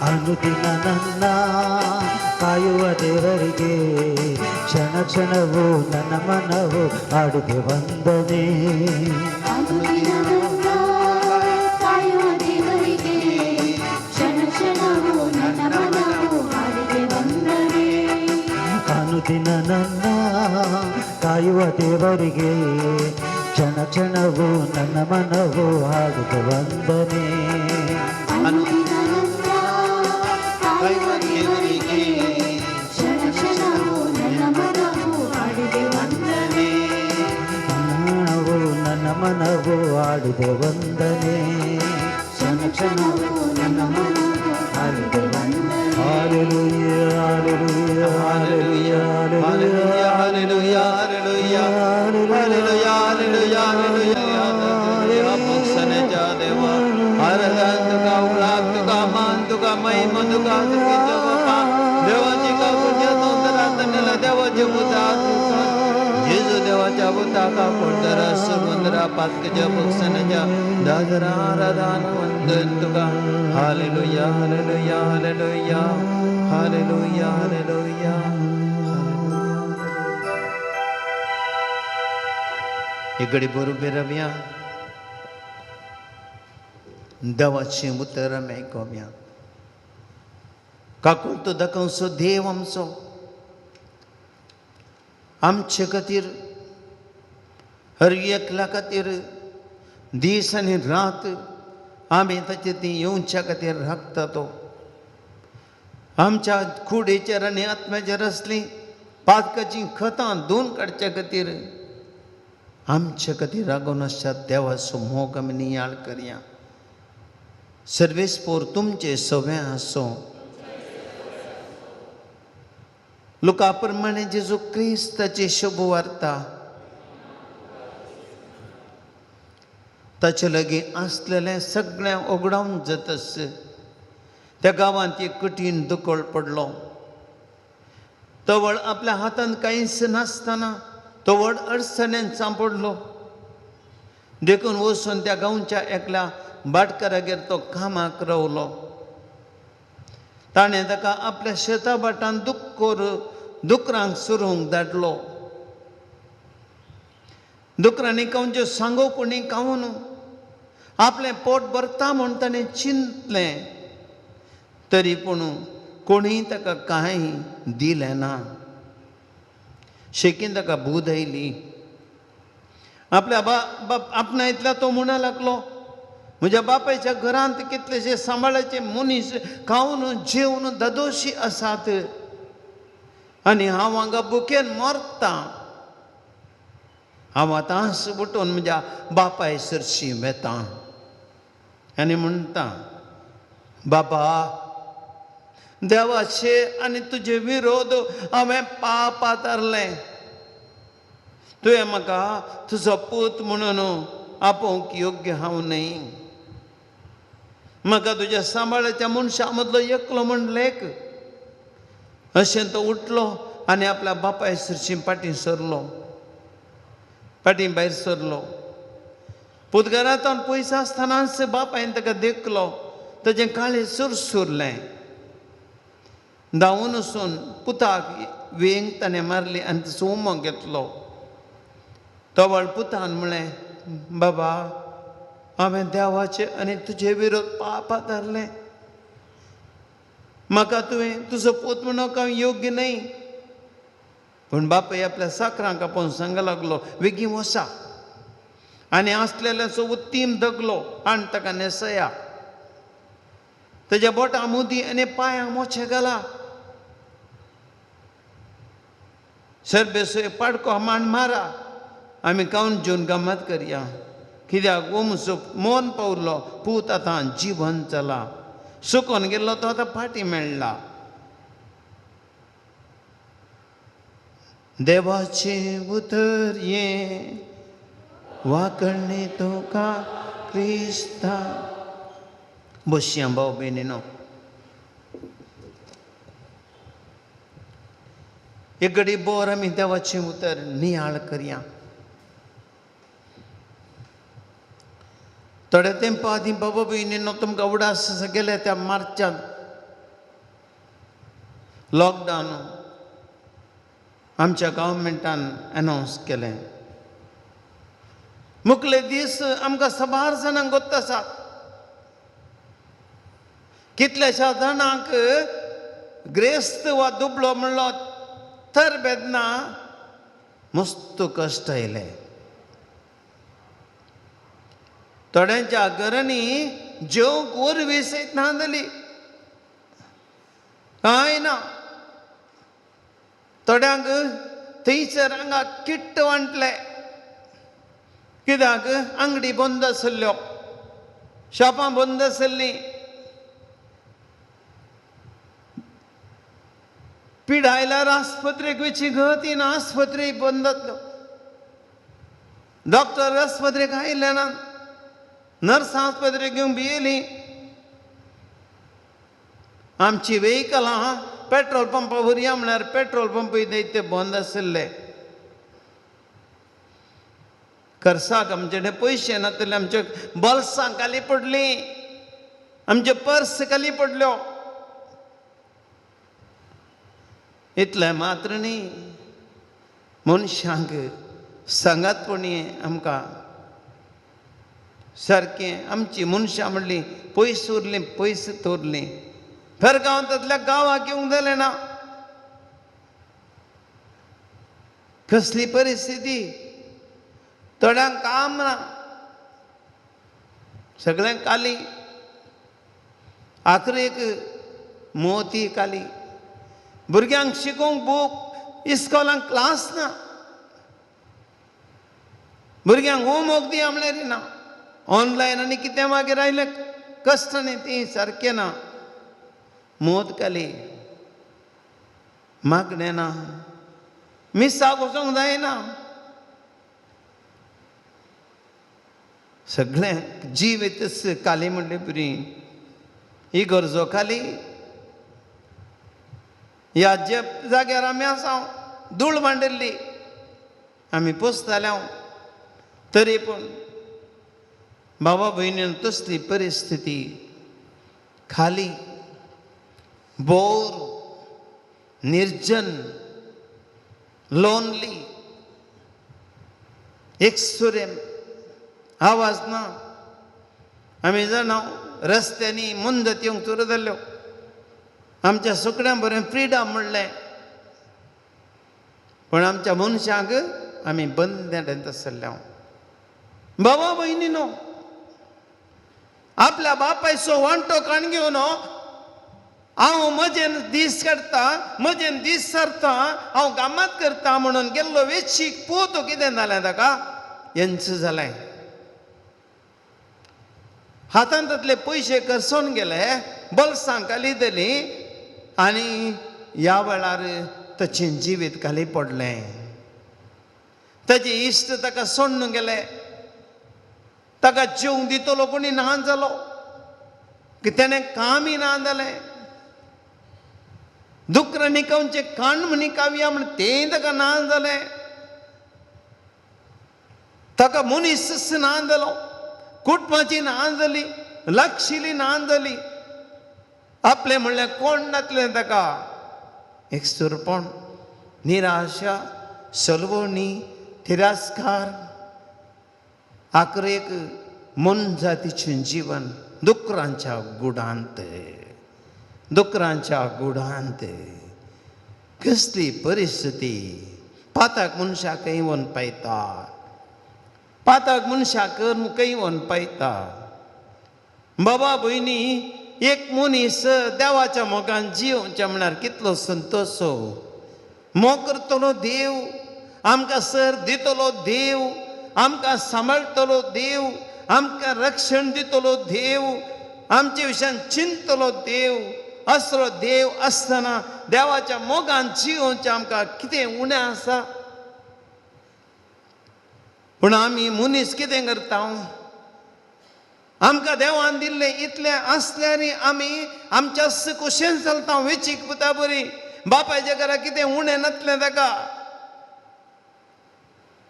ಅನುದಿನ ನನ್ನ ಕಾಯುವ ದೇವರಿಗೆ ಕ್ಷಣ ಕ್ಷಣವೂ ನನ್ನ ಮನವು ಹಾಡಿದೆ ವಂದನೆ. ಅನುದಿನ ನನ್ನ ಕಾಯುವ ದೇವರಿಗೆ ಕ್ಷಣ ಕ್ಷಣವೂ ನನ್ನ ಮನವು ಹಾಡಿದೆ ವಂದನೆ. ಅನುದಿನ ನನ್ನ ಕಾಯುವ ದೇವರಿಗೆ ಕ್ಷಣ ಕ್ಷಣವೂ ನನ್ನ ಮನವು ಹಾಡಿದೆ ವಂದನೆ. ಅನುದಿನ ನನ್ನ ಕಾಯುವ ದೇವರಿಗೆ ಕ್ಷಣ ಕ್ಷಣವೂ ನನ್ನ ಮನವು ಹಾಡಿದೆ ವಂದನೆ. ಮನವು ನನ್ನ ಮನವು ಹಾಡಿದೆ ವಂದನೆ. ಕ್ಷಣ ಕ್ಷಣವೂ ನನ್ನ ಮನವು ಹಾಡಿದೆ ವಂದನೆ. Hallelujah, hallelujah, hallelujah, hallelujah, hallelujah. Hallelujah, hallelujah, hallelujah, hallelujah, hallelujah. ಪಕ್ಷನೆच्या देवा आराधन तुका, उलाक तुका, मान तुका, महिमा तुका, तुझ्या बापा देवाची का पूजा तोंदरा तनेला देवाचे बुता जेजू देवाच्या बुता का कोणतरा सुगंधरा पातकच्या पक्षनेच्या दादरा आराधन वंदन तुका. Hallelujah, hallelujah, hallelujah, hallelujah, hallelujah. एक घडी बरोबर रावया, देवाचीं उतरां आमी आयकोया. काकुळतो दाखोवचो देव आमचो आमचे खातीर, हर एकल्या खातीर दीस आनी रात आमी ताचे ती येवच्या खातीर राखता. तो आमच्या कुडीचेर आनी आत्म्याचेर आसली पातकाचीं खतां धुवन काडच्या खातीर आमचे खातीर रागोवन आसच्या देवाचो मोग आमी नियाळ करया. सर्वेस्पोर तुमचे सवें आसूं. लुका प्रमाणे जेजू क्रिस्ताची शुभ वार्ता. ताचे लागीं आसलेलें सगळें ओगडावन जातस त्या गांवांत एक कठीण दुकळ पडलो. तवळ आपल्या हातांत कांयच नासतना तो व्हड अडचणेन सांपडलो. देखून वचून त्या गांवच्या एकल्या भाटकारागेर तो कामाक रावलो. ताणें ताका आपल्या शेता भाटान दुकर दुकरांक सुरूंक धाडलो. दुकरांनी खावच्यो सांगो कोणी खावन आपलें पोट भरता म्हूण ताणें चिंतलें, तरी पूण कोणीय ताका कांय दिलें ना. शेकीन ताका बूद आयली. आपल्या बाप आपणायतल्या तो म्हणा लागलो, म्हज्या बापायच्या घरांत कितलेशे सांबाळाचे मनीस खावन जेवन ददोशी आसात आनी हांव हांगा भुकेन मरतां. हांव आतांच उठून म्हज्या बापाय सरशी वेतां आनी म्हणटा, बाबा देवाचे आनी तुजे विरोध हांवें पाप आतारलें. तुवें म्हाका तुजो पूत म्हणून आपोवंक योग्य हांव न्हय. म्हाका तुज्या सांबाळाच्या मनशां मदलो एकलो म्हण लेख. अशें तो उठलो आनी आपल्या बापाय सरशी फाटीं सरलो, फाटीं भायर सरलो. पूत घरांत पयस आसतनाच बापायन ताका देखलो. ताजें काळें सुरसुरलें. धांवून वचून पुताक वेंग ताणें मारली आनी ताचो उमो घेतलो. तवळ पुतान म्हणलें, बाबा हांवें देवाचे आनी तुजे विरोध पाप आदारलें. म्हाका तुवें तुजो पूत म्हणूंक हांव योग्य न्हय. पूण बापूय आपल्या साकरांक आपोवन सांग लागलो, बेगीन वसा आनी आसलेल्याचो उत्तीम दगलो आनी ताका न्हेसया. ताज्या बोटां मुदी आनी पांयांक मोचे घाला. सरबेसो एक पाडको मांड मारा, आमी खावन जेवन गमत करया. कित्याक वमसो मोन पावलो पूत आतां जिवन जाला, सुकोन गेल्लो तो आतां फाटीं मेळ्ळा. देवाचें उतर हें वाकणें तुका क्रिस्ता. बसया भाव भयणीनो, एक घडी बोर आमी देवाचें उतर नियाळ करया. थोड्या तेंपा आदीं बाबा भयणीनो तुमकां उडास गेले त्या मार्चांत लॉकडावन आमच्या गव्हर्मेंटान अनावन्स केलें. मुखले दीस आमकां साबार जाणांक गोत्त आसा, कितल्याश्या जाणांक ग्रेस्त वा दुबळो म्हणलो तर बेदना मस्त कश्ट आयले. थोड्यांच्या घरांनी जेवंक वरवीं सयत ना जाली, कांय ना. थोड्यांक थंयसर हांगा किट्ट वांटले, कित्याक आंगडी बंद आशिल्ल्यो, शॉपां बंद आशिल्लीं. पिडा आयल्यार आस्पत्रेक वयची गती ना, आस्पत्रेय बंद जातल्यो, डॉक्टर आस्पत्रेक आयले ना, नर्सां आस्पत्रेक घेवंक भियेली. आमची वेहिकलां पेट्रोल पंपा व्हरया म्हळ्यार पेट्रोल पंपूय ते बंद आशिल्ले. खर्चाक आमचे कडेन पयशे नातले, आमचे बोल्सां खाली पडलीं, आमचे पर्स खाली पडल्यो. इतलें मात्र न्ही, मनशांक सांगातपणी आमकां सारकें आमची मनशां म्हणली पयस उरलीं, पयस दवरलीं. फेरगांवांतल्या गांवाक येवंक जालें ना. कसली परिस्थिती, थोड्यांक काम ना, सगळ्यांक काली, आखरेक मोती काली. भुरग्यांक शिकोवंक बूक, इस्कॉलांक क्लास ना, भुरग्यांक होमवर्क दिया म्हणल्यार ना, ऑनलायन आनी कितें मागीर आयलें कश्ट न्ही ती सारकें ना. मोत काली, मागणें ना, मिसाक वचोंक जायना, सगळें जिवीतच काली म्हणले बरी. ही गरजो खाली ह्या ज्या जाग्यार आमी आसा धूळ मांडिल्ली आमी पोसताले हांव, तरी पूण बाबा भयणीन तसली परिस्थिती खाली, बोर, निर्जन, लोनली, एकसुरे, आवाज ना. आमी जाणा रस्त्यांनी मुंदत येवंक सुरू जाल्यो. आमच्या सुकण्यां बरें फ्रिडम म्हणलें, पूण आमच्या मनशांक आमी बंद आसले. बाबा भयणी न्हू, आपल्या बापायचो वांटो काण घेवन हांव म्हजेन दीस काडटा, म्हजेन दीस सरता, हांव कामात करता म्हणून गेल्लो वेशीक पूत कितें जालें ताका, हेंच जालें. हातांतले पयशे करसोन गेले, बोल्सां खाली दिली आनी ह्या वेळार ताचें जिवीत खाली पडलें. ताजे इश्ट ताका सोडून गेले, ताका जेवंक दितलो कोणी ना जालो, की तेणें कामय ना जालें. दुकरां निकावचें काण म्हण निकावया म्हण तेंय ताका ना जालें. ताका मनीस ना जालो, कुटुंबाची ना जाली, लागशिली ना जाली, आपलें म्हणल्यार कोण नातलें ताका. एकसुरपण, निराशा, सलवणी, तिरस्कार, आखरेक मनजातीचें जीवन दुकरांच्या गुडांत, दुकरांच्या गुडांत. कसली परिस्थिती. पाताक मनशाक येवन पायता, पाताक मनशाक खंय येवन पायता. बाबा भयणी, एक मनीस देवाच्या मोगान जियोवचें म्हळ्यार कितलो संतोश. मोग करतलो देव, आमकां सर दितलो देव, आमकां सांबाळटलो देव, आमकां रक्षण दितलो देव, आमचे विशयान चिंतलो देव, असलो देव आसतना देवाच्या मोगान जियोवचें आमकां कितें उणें आसा? पूण आमी मनीस कितें करता? आमकां देवान दिल्लें इतलें आसल्यार आमी आमच्या कुशेन चलता. वेचीक पुता बरी बापायच्या घरा कितें उणें नातलें ताका,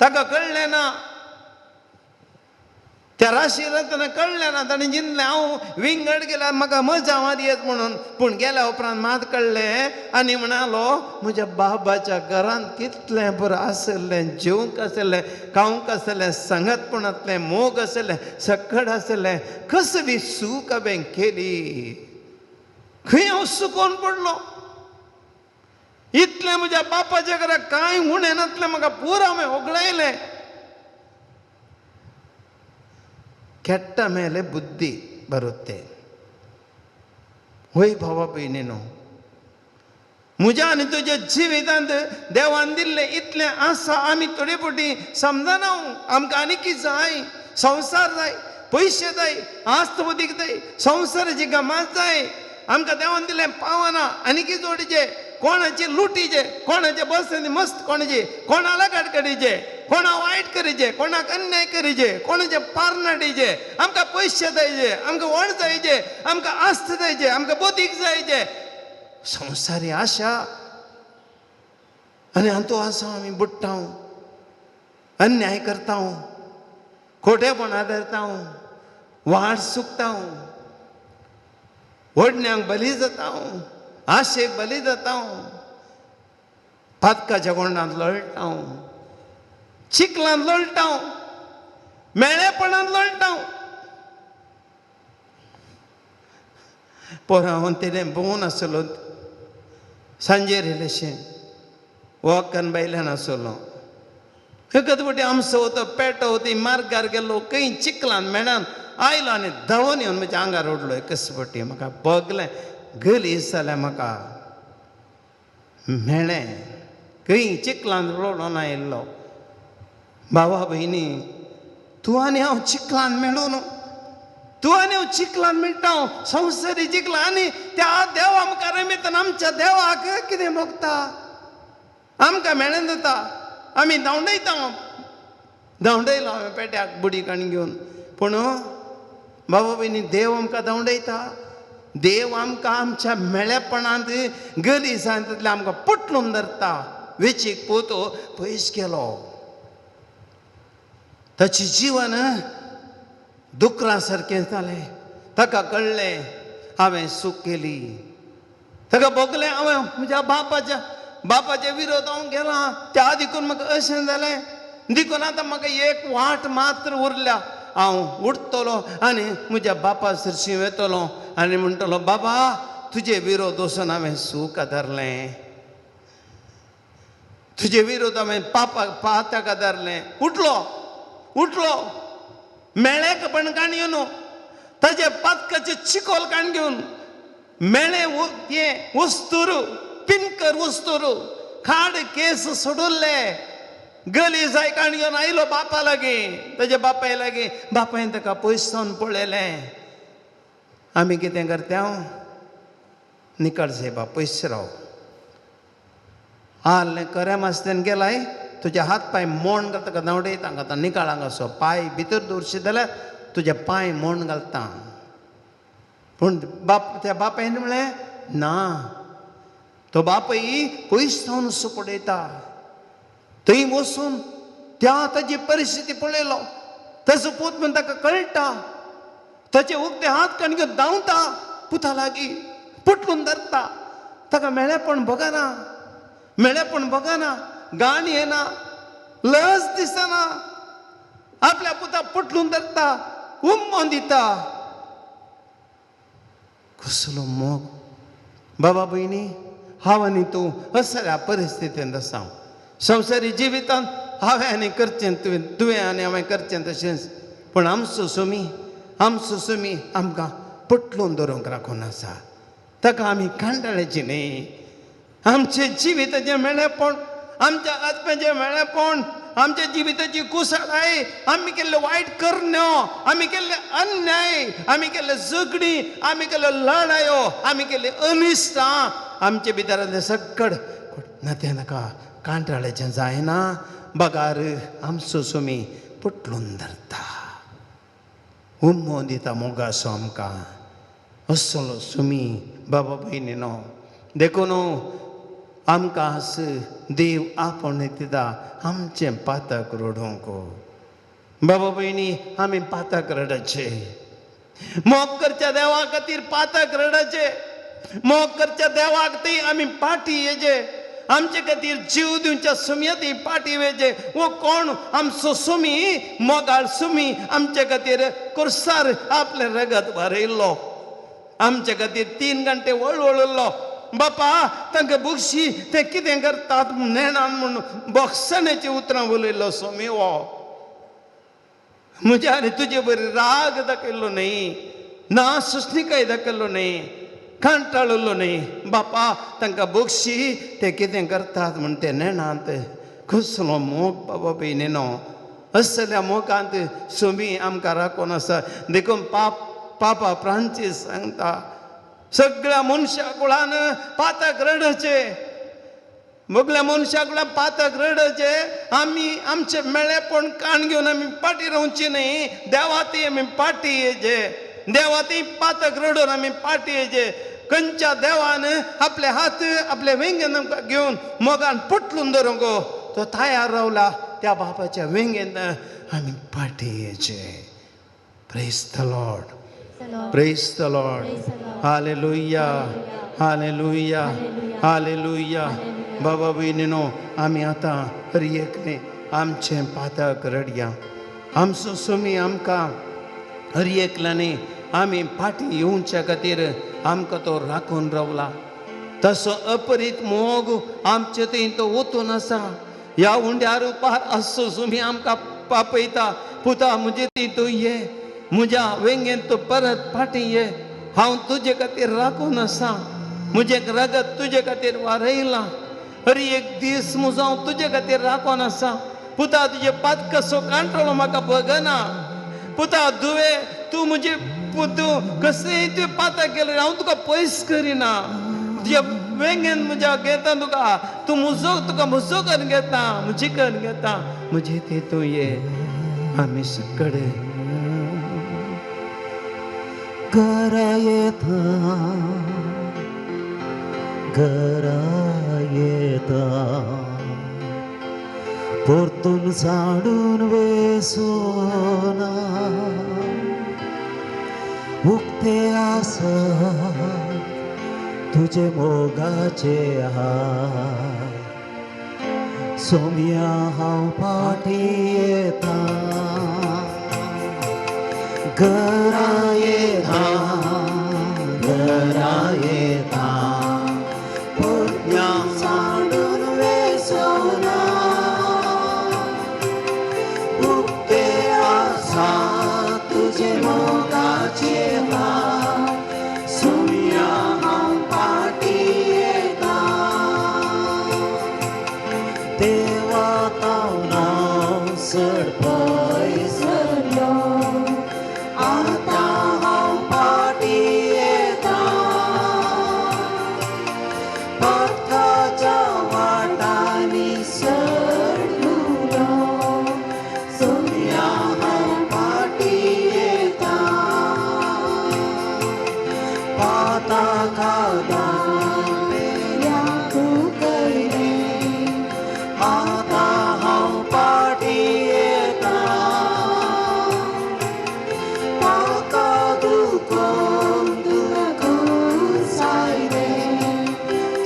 ताका कळ्ळें ना, त्या राशी रत्न कळ्ळें ना, ताणें जिनलें हांव विंगड गेल्यार म्हाका मजा मार येत म्हणून. पूण गेल्या उपरांत मात कळ्ळें आनी म्हणालो म्हज्या बाबाच्या घरांत कितलें बरें आशिल्लें, जेवंक आशिल्लें, खावंक आशिल्लें, सांगातपणांतलें मोग आशिल्लें, सकड आशिल्लें, कसली सूख हांवें केली, खंय हांव सुकोवन पडलो. इतलें म्हज्या बापाच्या घरा कांय उणें नासलें, म्हाका पुरो हांवें होगडायलें. ಕೆಟ್ಟ ಮೇಲೆ ಬುದ್ಧಿ ಬರುತ್ತೆ. होय भावा भयणीनो, म्हज्या आनी तुज्या जिवितांत देवान दिल्लें इतलें आसा, आमी थोडे फावटी समजना, आमकां आनी कितें जाय, संवसार जाय, पयशे जाय, आस्त बुद्दीक जाय, संवसाराची गमात जाय, आमकां देवान दिल्लें पावना, आनी कितें जोडीचें, कोणाचे लुटीचे, कोणाचे बस मस्त, कोणाचे कोणा लगाड काडीचे, कोणा वायट करीचे, कोणाक अन्याय करीचे, कोणाचे पार नाडीचे, आमकां पयशे जायचे, आमकां व्हड जायचे, आमकां आस्त जायचे, आमकां बदीक जायचे, संवसारी आशा. आनी हातूंत आसा आमी बुडटा, अन्याय करता, खोटेपणां धरता, वाट चुकता, व्हडण्यांक बली जाता, आशेक बली जाता, पातकाच्या कोंडांत लोळटा, चिखलांत लोळटा, मेळेपणांत लोळटा. पोरा हांव तेणें भोंवून आसलो, सांजेर येयलेशें वॉकान भायल्यान आसलो, एकच फावटी आमचो तो पेटो ती मार्गार गेलो, खंय चिखलान मेणान आयलो आनी धांवून येवन म्हज्या आंगार उडलो. एकच फावटी म्हाका बगलें, गलीस जालें, म्हाका मेळ्ळें, खंय चिखलान रडोन आयिल्लो. भावा भयणी, तूं आनी हांव चिखलान मेळून, तूं आनी हांव चिखलान मेळटा, संवसारी चिखलां. आनी त्या देवा मुखार निमित्तान आमच्या देवाक कितें भोगता, आमकां मेळून जाता, आमी धांवडयता, धांवडयलो हांवें पेट्याक बुडी काण घेवन. पूण बाबा भयणी, देव आमकां धांवडयता, देव आमकां आमच्या मेळेपणांत गलिसांतल्यान आमकां पुटलून धरता. वेचीक पूत पयस गेलो, ताचें जिवन दुकरा सारकें जालें. ताका कळ्ळें हांवें चूक केली, ताका भोगलें हांवें म्हज्या बापाच्या विरोध हांव गेलां, त्या देखून म्हाका अशें जालें, देखून आतां म्हाका एक वाट मात्र उरल्या, हांव उठतलो आनी म्हज्या बापा सरशीं वेतलो आनी म्हणटलो, बाबा तुजे विरोध वचून हांवें सूख आदारलें, तुजे विरोध हांवें पापाक पाताक आदारलें. उठलो, उठलो, मेळ्ळें कपण येवन ताजे पातकाचे चिकोल काण घेवन मेळ्ळें हें वस्तूर पिनकर वस्तूर खाड केस सोडुल्ले गली जाय काण घेवन आयलो बापा लागीं, ताज्या बापाय लागीं. बापायन ताका पयस सावन पळयलें. आमी कितें करता? निकळ सायबा, पयस राव, आल्लें कऱ्या मास्तेन गेलाय, तुजे हात पांय मोण घालता, ताका धांवडयता हांगा निकाळ, हांगासो पांय भितर दवरशी जाल्यार तुजे पांय मोण घालता. पूण बाप त्या बापायन म्हणलें ना, तो बापय पयस सावन असो पळयता, थंय वचून त्या ताजी परिस्थिती पळयलो, ताजो पूत म्हण ताका कळटा, ताचे उक्ते हात काण घेवन धांवता पुता लागीं, पुटलून धरता, ताका मेळेपण भोगना, मेळेपण भोगना, गाण येना, लज दिसना, आपल्या पुता पुटलून धरता, उम्मो दिता. कसलो मोग बाबा भयणी. हांव आनी तूं असल्या परिस्थितींत आसा. संवसारी जिवितांत हांवें आनी करचें तुवें, तुवें आनी हांवें करचें तशेंच, पूण आमचो सुमी, आमचो सुमी आमकां पुटलून दवरूंक राखून आसा, ताका आमी कांटाळ्याची न्ही. आमचें जिविताचें मेळेपण, आमच्या आत्म्याचें मेळेपण, आमच्या जिविताची कुसाळाय, आमी केल्ले वायट करण्यो, आमी केल्ले अन्याय, आमी केल्ले झगडी, आमी केल्ल्यो लढायो, आमी केल्ली अनिश्टां आमचे भितरांतलें सगळ ना तें नाका कांटाळ्याचें जायना बगार आमचो सुमी पुटलून धरता, उमो दिता मोगासो आमकां असलो सुमी बाबा भयणीनो. देखून आमकां आस देव आपोवन दिता आमचें पातक रडोवंक. बाबा भयणी आमी पातक रडचे, मोग करच्या देवा खातीर पातक रडचे, मोग करच्या देवाक ती आमी पाटी येचे, आमचे खातीर जीव दिवच्या सुमया ती पाटी वेचे. वो कोण आमचो सुमी मोगाळ सुमी आमचे खातीर कुर्सार आपलें रगत वारयल्लो, आमचे खातीर 3 घंटे वळवळिल्लो. बापा तांकां बक्षी ते कितें करतात नेणान म्हूण बक्षण्याची उतरां उलयल्लो सुमी. हो म्हज्या आनी तुजे बरी राग दाखयल्लो न्हय ना सुस्निकाय दाखयल्लो न्हय, कांटाळिल्लो न्हय. बापा तांकां बक्षी ते कितें करतात म्हूण ते नेणांत कसलो मोग बाबा भयणीनो. असल्या मोगांत सुमी आमकां राखून आसा. देखून पापा फ्रांसीस सांगता सगळ्या मनशा कुळान पातक रडचे, सगळ्या मनशा कुळान पातक रडचे. आमी आमचे मेळेपण काण घेवन आमी पाटी रावची न्हय, देवाती आमी पाटी येचे, देवाती पातक रडून आमी पाटी येचे. खंयच्या देवान आपले हात आपले वेंगेन आमकां घेवन मोगान पुटलून धरूंक तो तयार रावला, त्या बापाच्या वेंगेन आमी पाटी येचे. Praise the Lord. Praise the Lord. Hallelujah. Hallelujah. Hallelujah. बाबा भयणीनो आमी आतां हर एकले आमचें पातक रडया. आमचो सुमी आमकां हर एकल्यानी आमी फाटीं येवच्या खातीर आमकां तो राखून रावला. तसो अपरीत मोग आमचे थंय तो ओतून आसा. ह्या उंड्या रुपार आसचो सुमी आमकां पापयता, पुता म्हजे थंय तूं ये, म्हज्या वेंगेन तूं परत फाटीं ये, हांव तुजे खातीर राखून आसा, म्हजें रगत तुजे खातीर वारयलां, हर एक दीस म्हजो हांव तुजे खातीर राखून आसा. पुता तुजे पातकसो कांटळो म्हाका बगना, पुता दुवे तूं म्हजे तूं कसलेंय तुवें पातक केलें हांव तुका पयस करिना, तुज्या वेंगेन म्हज्या घेता तुका, तूं म्हजो तुका म्हजो करून घेता, म्हजी करून घेता, म्हजे ते तूं ये. आमी सगळे घरा येता, घरा येता, परतून साडून वेसोना, उक्ते आसा तुजे मोगाचे हात, सोम्या हांव फाटी येता, घरा येता, घरा येता, परतून साडून वेसोना, उक्ते आसा तुजे मोगाचे हात, सोम्या हांव फाटी येता, देवा तावना चड पयस सरलो, आतां हांव फाटी येता, पथकाच्या वाटांनी सरलो, सोम्या हांव फाटी येता, पातका दामेल्या कुकयले, आतां हांव फाटी येता, म्हाका दुखोन दुखून सायले,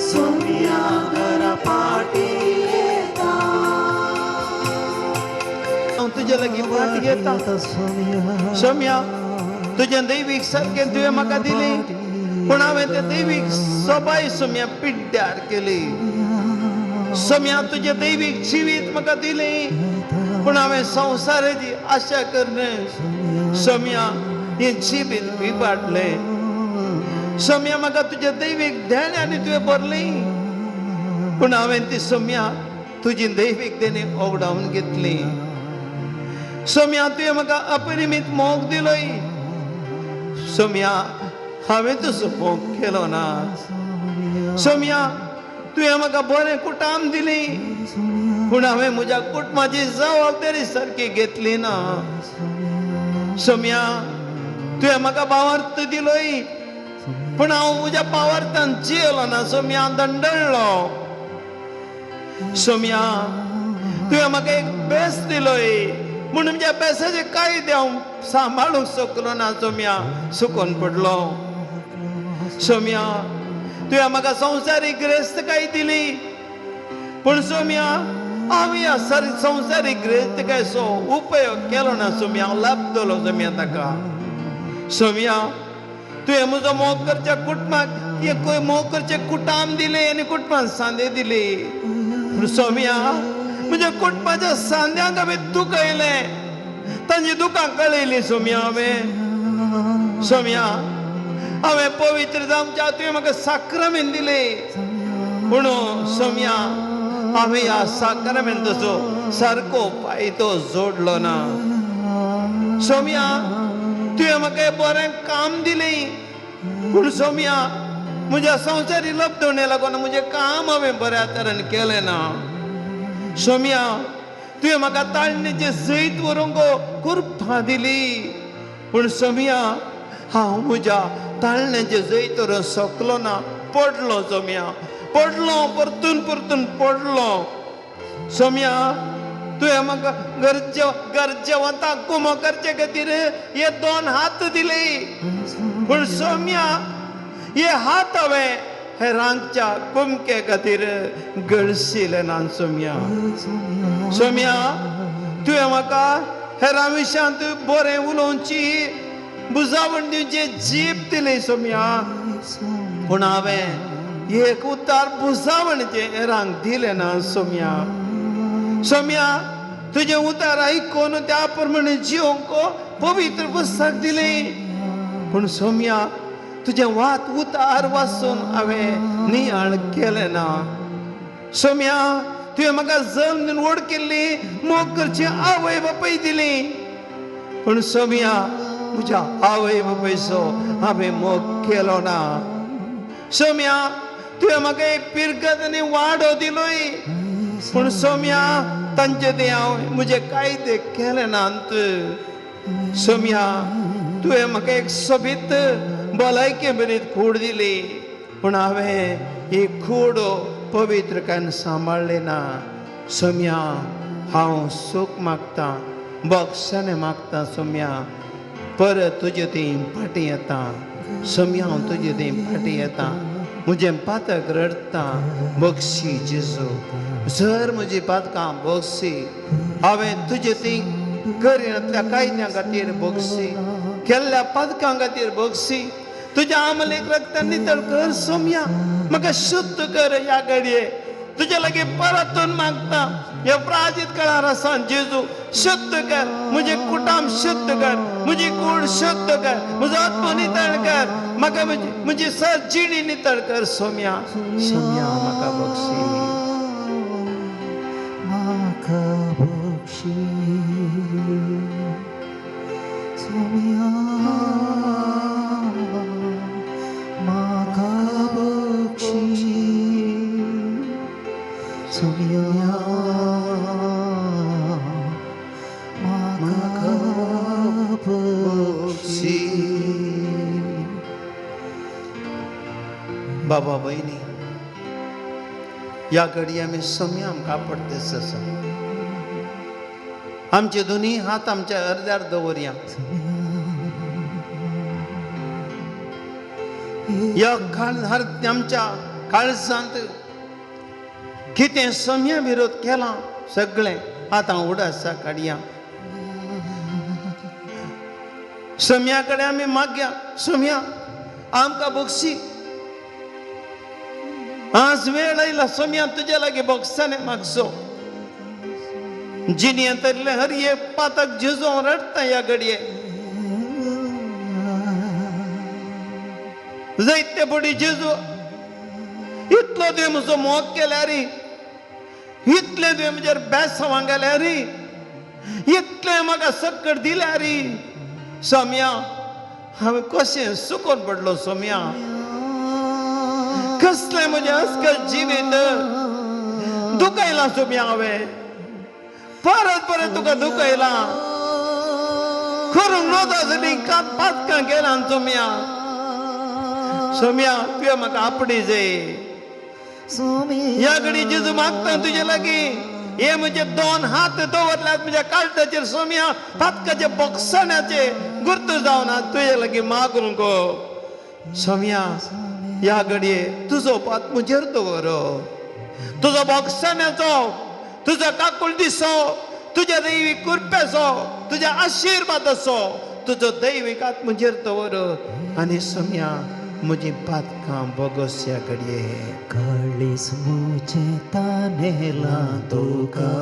सोम्या घरा फाटी येता. हांव तुजे लागीं फाटी येता. सोम्या तुजें दैवीक सारकें तुवें म्हाका दिली, पूण हांवें तें दैवीक सोबाय सोम्या पिड्ड्यार केली. सोम्या तुजें दैवीक जिवीत म्हाका दिलें, पूण हांवें संवसाराची आशा करने सोम्या हें जिवीत विबाडलें. सोम्या म्हाका तुजें दैवीक देण्यांनी तुवें भरलें, पूण हांवें ती सोम्या तुजी दैवीक देणी ओगडावन घेतली. सोम्या तुवें म्हाका अपरिमीत मोग दिलोय. सोम्या हांवें तुजो मोग केलो ना. सोम्या तुवें म्हाका बरें कुटाम दिली, पूण हांवें म्हज्या कुटुंबाची जबाबदारी सारकी घेतली ना. सोम्या तुवें म्हाका भावार्थ दिलोय, पूण हांव म्हज्या भावार्थान जियेलो ना. सोम्या दंडळ्ळो. सोम्या तुवें म्हाका एक बेस दिलोय, पूण म्हज्या बेसाचे कायदे हांव सांबाळूंक शकलो ना. सोम्या सुकोन पडलो. सोम्या तुवें म्हाका संवसारीक गिरेस्तकाय दिली, पूण सोम्या हांव ह्या संवसारीक गिरेस्तकायचो उपयोग केलो ना. सोम्या हांव लाबतलो सोम्या ताका. सोम्या तुवें म्हजो मोग करच्या कुटुंबाक एक मोग करचें कुटाम दिलें आनी कुटुंबान सांदे दिली. पूण सोम्या म्हज्या कुटुंबाच्या सांद्यांक हांवें दुखयलें, तांची दुकां कळयली. सोम्या हांवें सोम्या हांवें पवित्र जावच्या तुवें म्हाका साक्रामेंत दिलें, पूण सोम्या हांवें ह्या साक्रामेंताचो सारको फायदो जोडलो ना. सोम्या तुवें म्हाका बरें काम दिलें, पूण सोम्या म्हज्या संवसारी लब्धवणे लागून म्हजें काम हांवें बऱ्या तरेन केलें ना. सोम्या तुवें म्हाका ताळणेचें जैत व्हरूंक कृपा दिली, पूण सोम्या हांव म्हज्या ताळण्याचें जैत व्हरूंक शकलो ना. पडलो सोम्या, पडलो, परतून परतून पडलो. सोम्या तुवें म्हाका गरजेवंताक कुमो करचे खातीर हे दोन हात दिले, पूण सोम्या हे हात हांवें हे रांगच्या कुमके खातीर गळशिले ना. सोम्या सोम्या तुवें म्हाका हेरां विशयांत बरें उलोवची बुजावण दिवची जीप दिली सोम्या, पूण हांवें एक उतार बुजावणचें हेरांक दिलें ना. सोम्या सोम्या तुजें उतार आयकून त्या प्रमाणे जिवंक पवित्र पुस्तक दिलें, पूण सोम्या तुजें वात उतार वाचून हांवें नियाळ केलें ना. सोम्या तुवें म्हाका जल्म दिवन व्हड केल्ली मोग करची आवय बापूय दिली, पूण सोम्या म्हज्या आवय बापायचो हांवें मोग केलो ना. सोम्या तुवें म्हाका एक पिरगत आनी वाडो दिलोय, पूण सोम्या तांचे ते हांव म्हजे कायदे केले नात. सोम्या तुवें म्हाका एक सोबीत भलायके बरीत कूड दिली, पूण हांवें ही कूड पवित्रकायेन सांबाळ्ळी ना. सोम्या हांव सूख मागतां, बक्षाने मागतां. सोम्या परत तुजे थंय फाटीं येता. सोम्या हांव तुजे थंय फाटीं येता, म्हजें पातक रडटा, बक्षी जेजू, जर म्हजी पातकां बक्षी, हांवें तुजे थंय करिनातल्या कायद्यां खातीर बक्षी, केल्ल्या पातकां खातीर बक्षी, तुज्या आमलेक रक्तान नितळ कर. सोम्या म्हाका शुद्ध कर ह्या घडये, तुज्या लागीं परतून मागता ह्या प्राजीत काळार आसा जेजू, शुद्ध कर म्हजें कुटाम, शुद्ध कर म्हजी कूड, शुद्ध कर म्हजो आत्मो नितळ कर, म्हाका म्हजी सर जिणी नितळ कर. सोम्या सोम्या म्हाका बक्षी, म्हाका बक्षी सोम्या, म्हाका बक्षी सोम्या, म्हाका बक्षी. बाबा भयणी ह्या घडये आमी सोम्या आमकां पडतेस आसा. आमचे दोनी हात आमच्या अर्द्यार दवरया. ह्या आमच्या काळजांत कितें सोम्या विरोध केला सगळें आतां उडासा काडया. सोम्या कडेन आमी मागया, सोम्या आमकां बक्षी, आज वेळ आयला सोम्या तुज्या लागीं बक्षाने मागचो. जिणेंतले हर एक पातक जेजू रडटा ह्या घडये, जायते फुडें जेजू इतलो तुवें म्हजो मोग केल्यार इतलें तुवें म्हजेर बेसांव घाल्यार, इतलें म्हाका सक्कड दिल्यार सोम्या, हांवें कशें चुकोन पडलो सोम्या? कसलें म्हजें अस्कल जिवीत दुखयलां सोम्या हांवें, परत परत तुका दुखयलां, करूंक नजो आसली पातकां केलां सोम्या. सोम्या, तुवें म्हाका आपडी जाय. ह्या घडी जेजू मागता तुजे लागीं, हे म्हजे दोन हात दवरल्यात म्हज्या काळजाचेर सोम्या, पातकाचे बोगसण्याचे गुर्त जावन तुजे लागीं मागूंक सोम्या. ह्या घडये तुजो पात म्हजेर दवर, तुजो बोगसण्याचो, तुजो काकुळटीचो, तुज्या दैवीक कृपेचो, तुज्या आशिर्वादाचो, तुजो दैवीक हात म्हजेर दवर आनी सोम्या म्हजी पातकां बोगस ह्या घडये. काळीज म्हजें तानेलां तुका,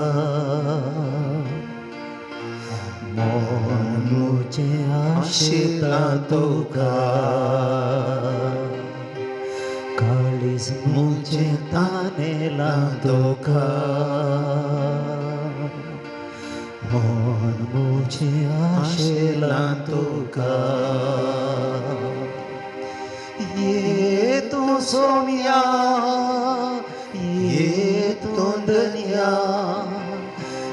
मन म्हजें आशेता तुका, काळीज म्हजें तानेलां तुका, मन म्हजें आशेलां तुका. ये तूं सोम्या, ये तूं दर्या,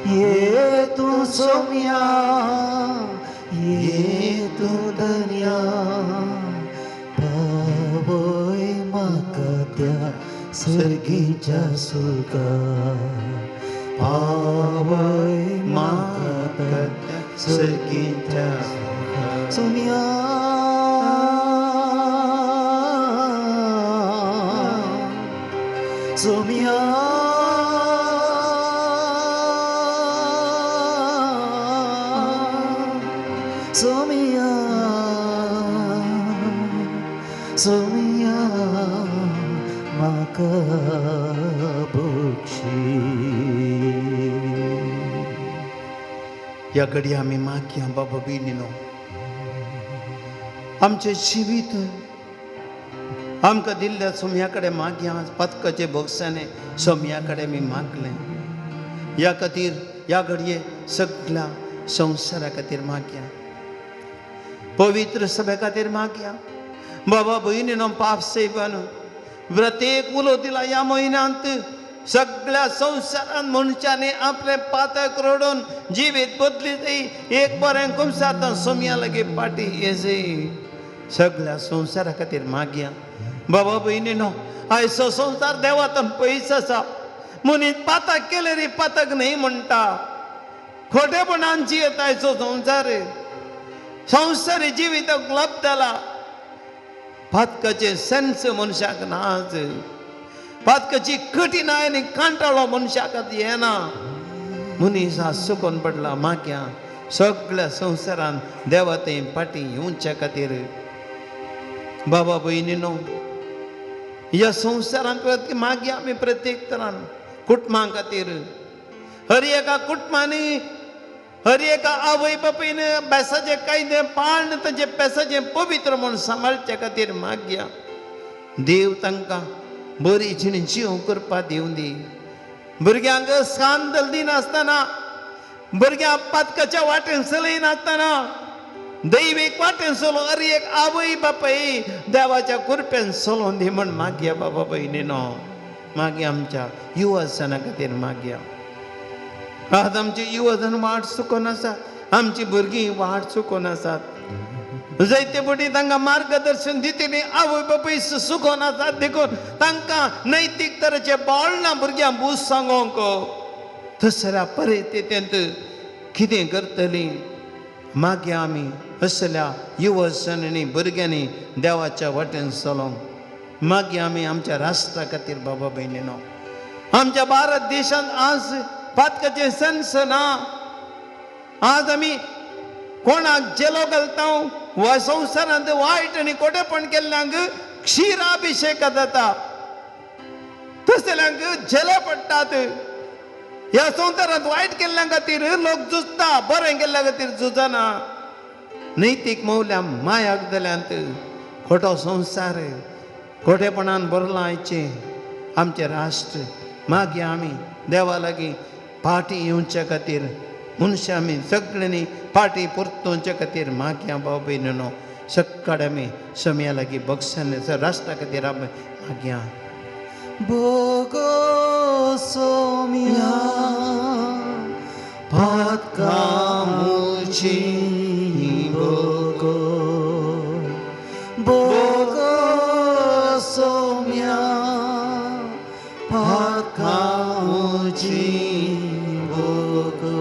ये तूं सोम्या, ये तूं दर्या, पावय म्हाका त्या सर्गीच्या सुखा, पावय म्हाका त्या सर्गीच्या सोम्या. सोम्या, सोम्या, सोम्या, म्हाका बक्षी. ह्या घडये आमी मागया बाबा भयणीनो, आमचें जिवीत आमकां दिल्ल्या सोम्या कडेन मागया. पातकाचे भोगसाने सोम्या कडेन आमी मागलें. ह्या खातीर ह्या घडये सगळ्या संवसारा खातीर मागया, पवित्र सभे खातीर मागया. बाबा भयणीनो, पाप सेवन प्रत्येक उलो दिला ह्या म्हयन्यांत सगळ्या संवसारान मनशांनी आपलें पातक रडून जिवीत बदली जाय, एक बरें कुमसातां सोम्या लागीं पाटी ये जाय. सगळ्या संवसारा खातीर मागया. बाबा भयणीनो, आयचो संवसार देवातून पयस आसा. मनीस पातक केले रे पातक न्हय म्हणटा, खोटेपणान जियेता आयचो संवसार. संवसारी जिवीताक लब जाला. पातकाचें सेन्स मनशाक नाच, पातकाची कठीणाय आनी कांटाळो मनशाक आतां येना. मनीस आज चुकोन पडला. मागया सगळ्या संवसारान देवा थंय फाटीं येवच्या खातीर. बाबा भयणीनो, ह्या संवसारान प्रत्येक मागया आमी प्रत्येक तरान कुटुंबां खातीर. हर एका कुटुंबांनी, हर एका आवय बापायन बेसाचें कायदे पाळण तांचे पेसाचें पवित्र म्हूण सांबाळचे खातीर मागया. देव तांकां बरी जिणी जीव करपा दिवं दी. भुरग्यांक स्कांदल दिनासतना, भुरग्यांक पातकाच्या वाटेन चलयनासतना दैवीक वाटेन चलो अरे एक आवय बापाय देवाच्या कृपेन चलोवन दी म्हण मागया. बाबा भयणीनो, मागया आमच्या युवजना खातीर मागया. आज आमचे युवजन वाट चुकोन आसात, आमची भुरगीं वाट चुकोन आसात. जायते फावटी तांकां मार्गदर्शन दितली आवय बापूय चुकोन आसात, देखून तांकां नैतीक तरेचे बळ ना भुरग्यांक बूज सांगोंक. तसल्या परिस्थितींत कितें करतलीं? मागीर आमी असल्या युवजनांनी भुरग्यांनी देवाच्या वाटेन चलोंक. मागीर आमी आमच्या राष्ट्रा खातीर बाबा भयणीनो, आमच्या भारत देशांत आज पातकाचें सेन्स ना. आज आमी कोणाक जेलो घालता वा संवसारांत वायट आनी खोटेपण केल्ल्यांक क्षीराभिशेक जाता, तसल्यांक जेले पडटात. ह्या संवसारांत वायट केल्ल्या खातीर लोक झुजता, बरें केल्ल्या खातीर झुजना. नैतीक मौल्यां मायाक जाल्यांत. खोटो संवसार खोटेपणान भरलां आयचें आमचें राष्ट्र. मागीर आमी देवा लागीं पाटी येवच्या खातीर मनशां आमी सगळ्यांनी पाटी परतोवच्या खातीर मागया भाव भयणीनो सकाळी आमी समया लागीं बक्षान राष्ट्रा खातीर आमी मागया. भोगो सोम्या पातकामुची भोगो भोगो सोम्या पातकामुची भोगो.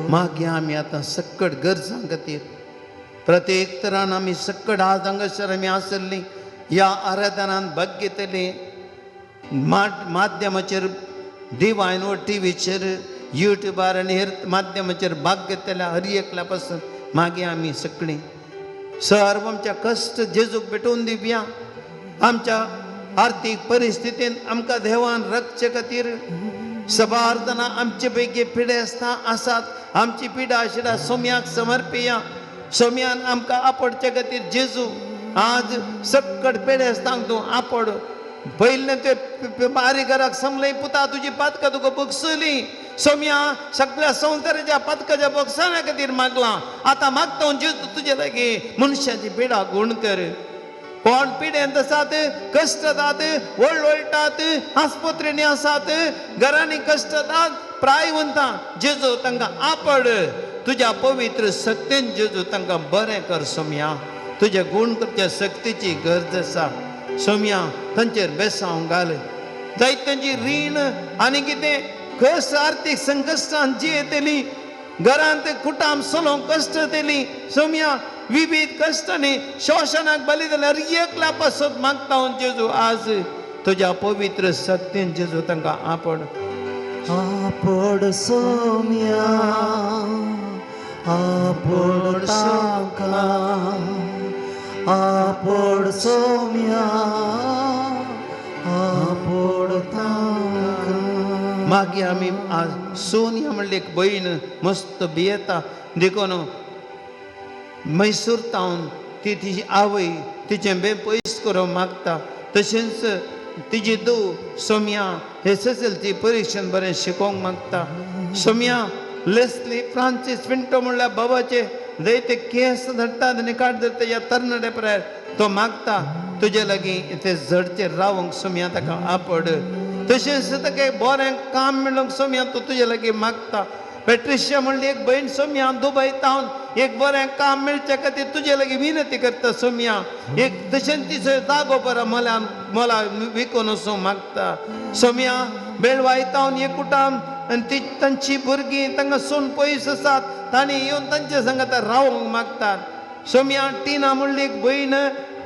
मागीर आमी आतां सक्कड गरजां खातीर प्रत्येक तरान आमी सक्कड आज हांगासर आमी आसली ह्या आराधनान भाग घेतली माध्यमाचेर डिवायन व टिवीचेर युट्यूबार आनी हेर माध्यमाचेर भाग घेतल्या हर एकल्या पासून मागीर आमी सगळीं सर्व आमच्या कश्ट जेजूक भेटोवन दिवया. आमच्या आर्थीक परिस्थितीन आमकां देवान रखचे खातीर सबार जाणां आमचे पैकी पिडेस्तां आसात. आमची पिडा शिडा सोम्याक समर्पिया. सोम्यान आमकां आपोडचे खातीर जेजू आज सक्कड पिडेस्तांक तूं आपोड. पयलें ते बारीगराक समलें पुता तुजी पातकां तुका बगसली. सोम्या सगळ्या संवसाराच्या पातकाच्या बगसाण्या खातीर मागलां. आतां मागता जेजू तुजे लागीं मनशाची पिडा गूण कर. कोण पिडेंत आसात, कश्ट जातात, वळवळटात, आस्पत्रेनी आसात, घरांनी कश्ट जातात, प्रायवंतां जेजू तांकां आपड. तुज्या पवित्र शक्तीन जेजू तांकां बरें कर सोम्या. तुज्या गूण करच्या शक्तीची गरज आसा सोम्या. तांचेर बेसांव घाल. जायत तांची रीण आनी कितें कश्ट आर्थीक संकश्टान जी येतली, घरांत कुटाम चलोवंक कश्ट येतली सोम्या. विविध कश्टांनी शोशणाक बली जाल्यार एकल्या पासत मागता हांव जेजू आज तुज्या पवित्र शक्तीन जेजू तांकां आपड. आपोड सोम्या आपोड तांकां आपोड सोम्या आपोड तांकां. मागीर आमी आज सोनिया म्हणली एक भयण मस्त भियेता देखून मैसूर तावन ती तिजी आवय तिचें बें पयस करूंक मागता. तशेंच तिजी धूव सोम्या एस एस एल सी परिक्षण बरें शिकोवंक मागता. सोम्या लेस्ली फ्रांसीस पिंटो म्हणल्यार बाबाचे जायते केस धरतात आनी काट धरता ह्या तरणाट्या प्रायर तो मागता तुजे लागीं ते झडचेर रावंक सोम्या ताका आपड. तशेंच ताका एक बरें काम मेळोवंक सोम्या तो तुजे लागीं मागता. पेट्रिशिया म्हणली एक भयण सोम्या दुबय तावन एक बरें काम मेळचे खातीर तुजे लागीं विनंती करता सोम्या. एक तशेंच तिचो जागो बरो मोलान मोला विकून वचूंक मागता सोम्या. बेळवाय तावन एक कुटाम आनी ती तांची भुरगीं तांकां सून पयस आसात तांणी येवन तांचे संगात रावंक मागतात सोम्या. टिना म्हणली एक भयण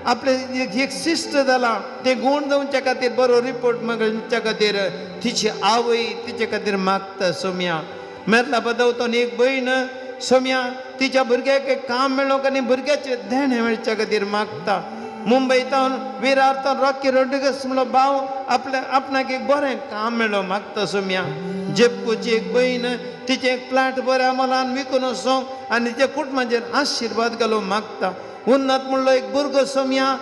आपले एक शिश्ट जालां तें गूण जावच्या खातीर बरो रिपोर्ट मेळच्या खातीर तिची आवय तिचे खातीर मागता सोम्या. मेरला बदवतोन एक भयण सोम्या तिच्या भुरग्याक एक काम मेळोवंक आनी भुरग्याचें देणें मेळच्या खातीर मागता. मुंबय तावन विरार तावन रॉकी रोड्रिगस म्हणलो भाव आपल्या आपणाक एक बरें काम मेळोवंक मागता सोम्या. जेप्पूची एक भयण तिचें एक फ्लॅट बऱ्या मोलान विकून वचोंक आनी तिच्या कुटुंबाचेर आशिर्वाद घालूंक मागता. उन्नत म्हणलो एक भुरगो सोम्या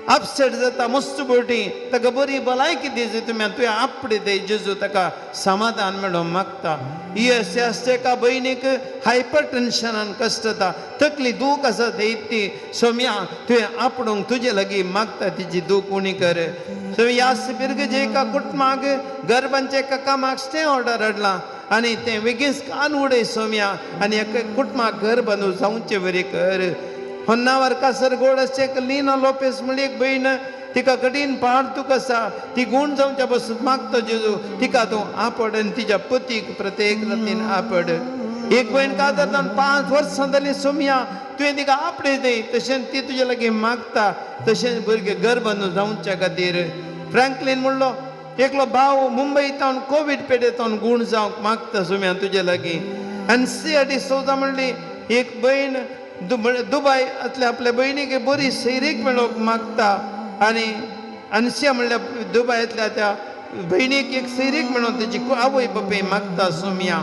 अपसेट जाता मस्त बोटी ताका बरी भलायकी दी तुमी तुवें आपडे दे जेजू ताका समाधान मेळोवंक मागता. एस एस एका भयणीक हायपर टेन्शनान कश्ट जाता तकली दूख आसा ती सोम्या तुवें आपडूंक तुजे लागीं मागता तिची दूख उणी कर. सोम्या यास बिरगजे एका कुटुंबाक गर्भांच्या एका कामाक स्टे ऑर्डर हाडला आनी तें बेगीन कान उडय सोम्या आनी एका कुटुंबाक घर बांदून जावचे बरी कर. होन्नावर कासर गोड अशें एक लिना लोपेस म्हणली एक भयण तिका कठीण पाड तुका आसा ती गूण जावच्या पासून मागता जेजू तिका तूं आपड आनी तिच्या पतीक प्रत्येक रातीन आपड. एक भयण कादर जावन 5 वर्सां जालीं सोम्या तुवें तिका आपडे दी तशेंच ती तुजे लागीं मागता तशेंच भुरगें घर बांदून जावच्या खातीर. फ्रँकलीन म्हणलो एकलो भाव मुंबय तावन कोवीड पेडेतावन गूण जावंक मागता सोम्या तुजे लागीं. आनी सी आर डी सोजा म्हणली एक भयण दुबाय आसल्या आपल्या भयणीक बरी सैरीक मेळोवंक मागता आनी अनशिया म्हणल्यार दुबायतल्या त्या भयणीक एक सैरीक मेळोवन तेजी आवय बापूय मागता सोम्या.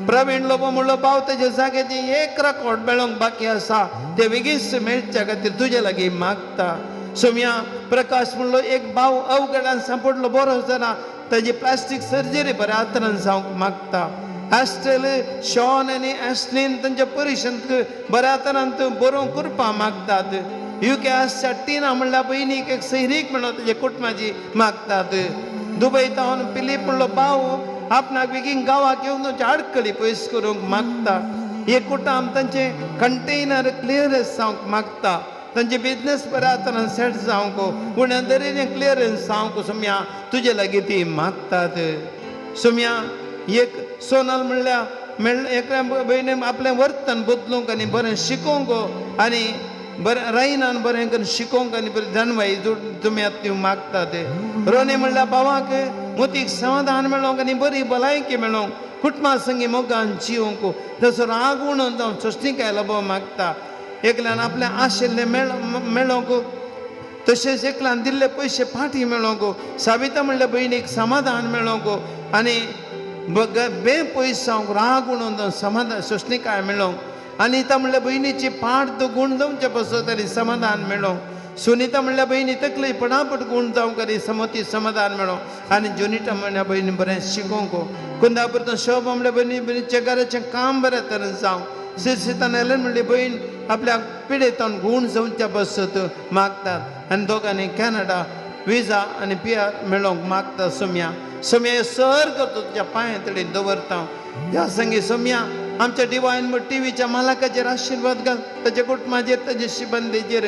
प्रवीण लोबो म्हणलो भाव तेज्या जाग्याची एक रेकॉर्ड मेळोवंक बाकी आसा ते बेगीन मेळच्या खातीर तुजे लागीं मागता सोम्या. प्रकाश म्हणलो एक भाव अवघडान सांपडलो बरो जाना ताजी प्लास्टीक सर्जरी बऱ्या तरान जावंक मागता. आस्टेल शॉन आनी एस्लिन तांच्या परिशंत बऱ्या तरान बरोवंक करपा मागतात. युके आसच्या टिना म्हणल्यार भयणीक एक सैरीक म्हणून ताजे कुटुंबाची मागतात. दुबय तावन पिलीप म्हणलो भाव आपणाक बेगीन गांवाक येवन तांची आडखळी पयस करूंक मागता. एक कुटुंब तांचे कंटेनर क्लियरन्स जावंक मागता. तांचे बिजनेस बऱ्या तरान सेट जावंक उण्या दरेन क्लियरन्स जावंक सोम्या तुजे लागीं ती मागतात. सोम्या एक सोनल म्हणल्यार मेळ एकल्या भयणीन आपलें वर्तन बदलूंक आनी बरें शिकोवंक आनी बरें रायनान बरें करून शिकोवंक आनी बरें जानवाय तुमी ती मागतात. रोनी म्हणल्यार भावाक मोतीक समाधान मेळोवंक आनी बरी भलायकी मेळोवंक कुटुंबा संगी मोगान जिवंक तसो राग उणून जावन सोंसणीकाय लबोवंक मागता. एकल्यान आपलें आशिल्लें मेळोवंक तशेंच एकल्यान दिल्ले पयशे फाटीं मेळोवंक साविता म्हणल्यार भयणीक समाधान मेळोवंक आनी बे पयस जावंक राग उणून जावन समाधान सोंसणीकाय मेळोवंक. अनिता म्हणल्यार भयणीची पाट गुण जावचे पासत आनी समाधान मेळोवंक. सुनिता म्हणल्यार भयणी तकली पटापट गुण जावंक आनी समती समाधान मेळोवंक. आनी जुनिटा म्हणल्यार भयणी बरें शिकोवंक. कुंदापुरतो शोभा म्हणल्यार भयणी भयणीचें घराचें काम बरें तरेन जावंक. सिरसितान एलन म्हणली भयण आपल्या पिडेतान गूण जावच्या पासत मागतात. आनी दोगांनी कॅनडा विजा आनी पी आर मेळोवंक मागता. सोम्या सोम्या सर करतो तुज्या पांया तडी दवरता. ह्या संगी सोम्या आमच्या डिवायन टिवीच्या मालकाचेर आशिर्वाद घाल, ताच्या कुटुंबाचेर ताजे शिबंदीचेर.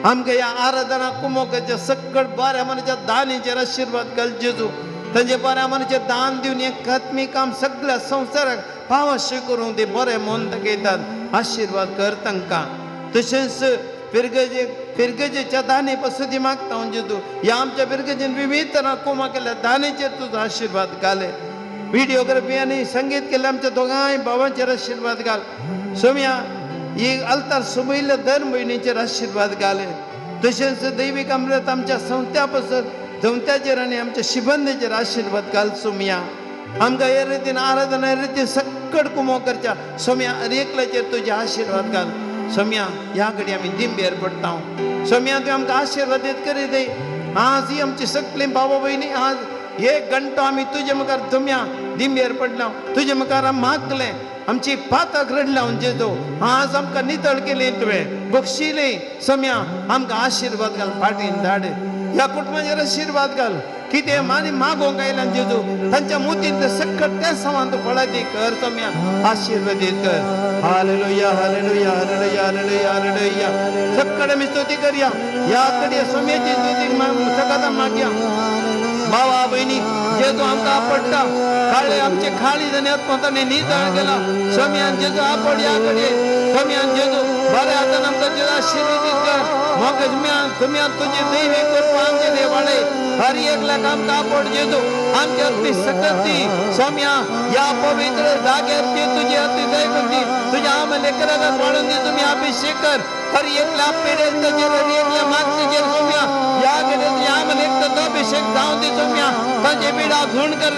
आमकां ह्या आराधना कुमोकाच्या सकट बऱ्या मनाच्या दानीचेर आशिर्वाद घाल जेजू. तांचे बऱ्या मनाचें दान दिवन एक आत्मीक काम सगळ्या संवसाराक पावशे करूंक ते बरें मन दाखयतात. आशिर्वाद कर तांकां. तशेंच फिरगजे फिरगजेच्या दाने पासून ती मागता म्हणजे तूं ह्या आमच्या फिरगजेन विविध तरा कुमा केल्या दानेचेर तुजो आशिर्वाद घाले. व्हिडिओग्राफी आनी संगीत केल्ल्या आमच्या दोगांय भावांचेर आशिर्वाद घाल. सोम्या ही अल्तार सोबयल्ल्या दर भयणीचेर आशिर्वाद घाले. तशेंच दैवीक अमृत आमच्या संवत्या पासून जमत्याचेर आनी आमच्या शिबंदेचेर आशिर्वाद घाल. सोम्या आमकां हे रितीन आराधना हे रितीन सक्कड कुमो करच्या सोम्या एकल्याचेर तुजे आशिर्वाद घाल. सोम्या ह्या घडी आमी दिंबेर पडटा. सोम्या तुवें आमकां आशिर्वाद दीत करी दी. आज ही आमची सगळीं बाबा भयणी आज एक घंटो आमी तुजे मुखार सोम्या दिंबेर पडला तुजे मुखार आमी मागलें आमची पातक रडल्या जेजो आज आमकां नितळ केली तुवें बक्षिली. सोम्या आमकां आशिर्वाद घाल फाटीन धाड ह्या कुटुंबाचेर आशिर्वाद घाल. कितें मानी मागोवंक आयल्यान जेजू तांच्या मुतींत सक्कट त्या समान तूं फळादी कर. सोम्या आशिर्वादीत कर. Hallelujah hallelujah hallelujah hallelujah hallelujah. सक्कड आमी स्तुती करया. ह्या कडे सोम्याची स्तुती सकाळ मागया. बाबा भयणी जेजू आमकां आपडटा काळे आमचे खाळी जाणी आत्मताणे नितळ केला. सोम्यान जेजू आपड ह्या कडे. सोम्यान जेजू बऱ्या हातान आमकां जेजू आशिर्वादीत कर. म्हाका तुमी तुजी दैवी कृपा आमचे देवाळे हर एकल्याक आमकां आपड जेजू आमची अति सकती. सोम्या ह्या पवित्र जाग्यार ती तुजी अति दैवती तुज्या आमले लेकराक वाडून दी. तुमी अभिषेक कर हर एकल्या पिडेस्ताचेर हर एकल्या मागचेर. सोम्या ह्या कडेन तुज्या आमले एकतो अभिषेक जावन दी. सोम्या तांचे पिडा गुण कर कर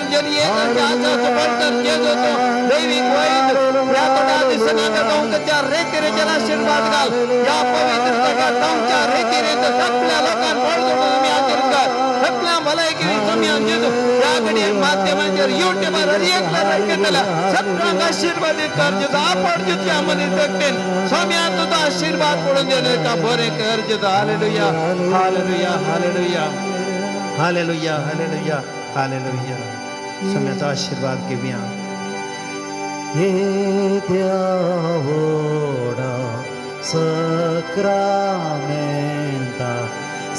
जेजू तो दैवीक वैद ह्या थोड्या दिसनाका तुमच्या रेतीरेचेर आशिर्वाद घाल. ह्या पवित्र जाग्यार तुमच्या रेतीरेच सगळ्या लोकांक बळगो तुमी आशीर्वाद घाल. सगळ्या भलायकी सोम्या जेजू ह्या घडये माध्यमाचेर युट्यूबार हर एकल्या आयकतल्या सगळ्यांक आशिर्वाद कर जेजू. आपड तुज्या मनीस व्यक्तीन सोम्या तुजो आशिर्वाद पडून दिले का बरें कर जेजू. Hallelujah hallelujah hallelujah hallelujah hallelujah hallelujah. सोम्याचो आशिर्वाद घेवया. येद्या व्हडा सक्रामेंता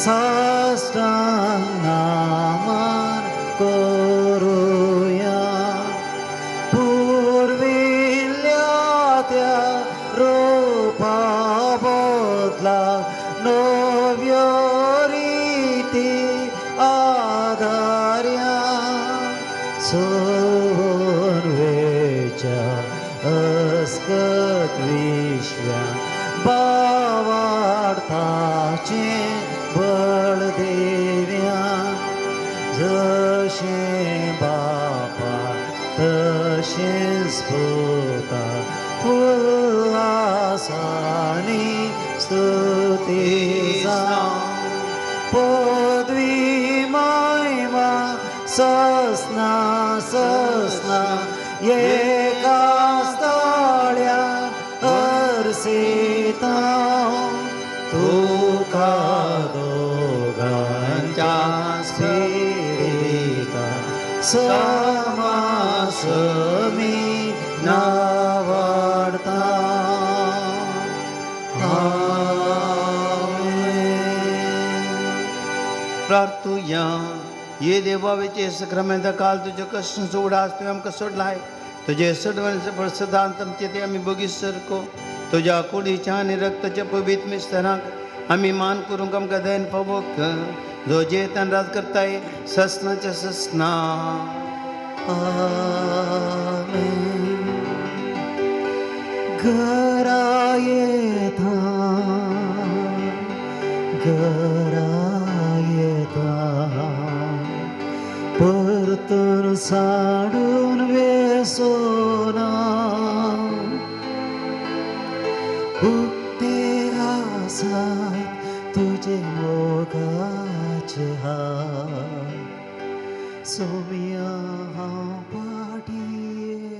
साष्टांग नमन करुया. पुर्विल्ल्या त्या रूपा बदला नव्यो रिती आधार्या. सोवन वेच्या अस्कत विश्व्या बावार्थाचें बळ देव्या. जशें बापा तशेंच पुता उल्हासानी स्तुती जावं. पदवी महिमा स ससना ससना एकाच ताळ्या अर्सिता तुका दोगांच्या स्पिरिता समासमी नावडता. आमेन. प्रार्थुया. ये देवावेचे सक्रामेंता काल तुज्या कष्टांचो उडास तुवें आमकां सोडलाय. तुजे सोडवण्याचें फळ सदांच आमचें तें आमी बोगीस सारको तुज्या कुडीच्या आनी रक्ताच्या पवित्र मिस्तरांक आमी मान करूंक आमकां दयन पावोक जो जेतान राज करताय ससनाच्या ससना. आमेन. घरा येता घरा येता परतून साडून वेसोना उक्ते आसात तुजे मोगाचे हात सोम्या हांव फाटीं.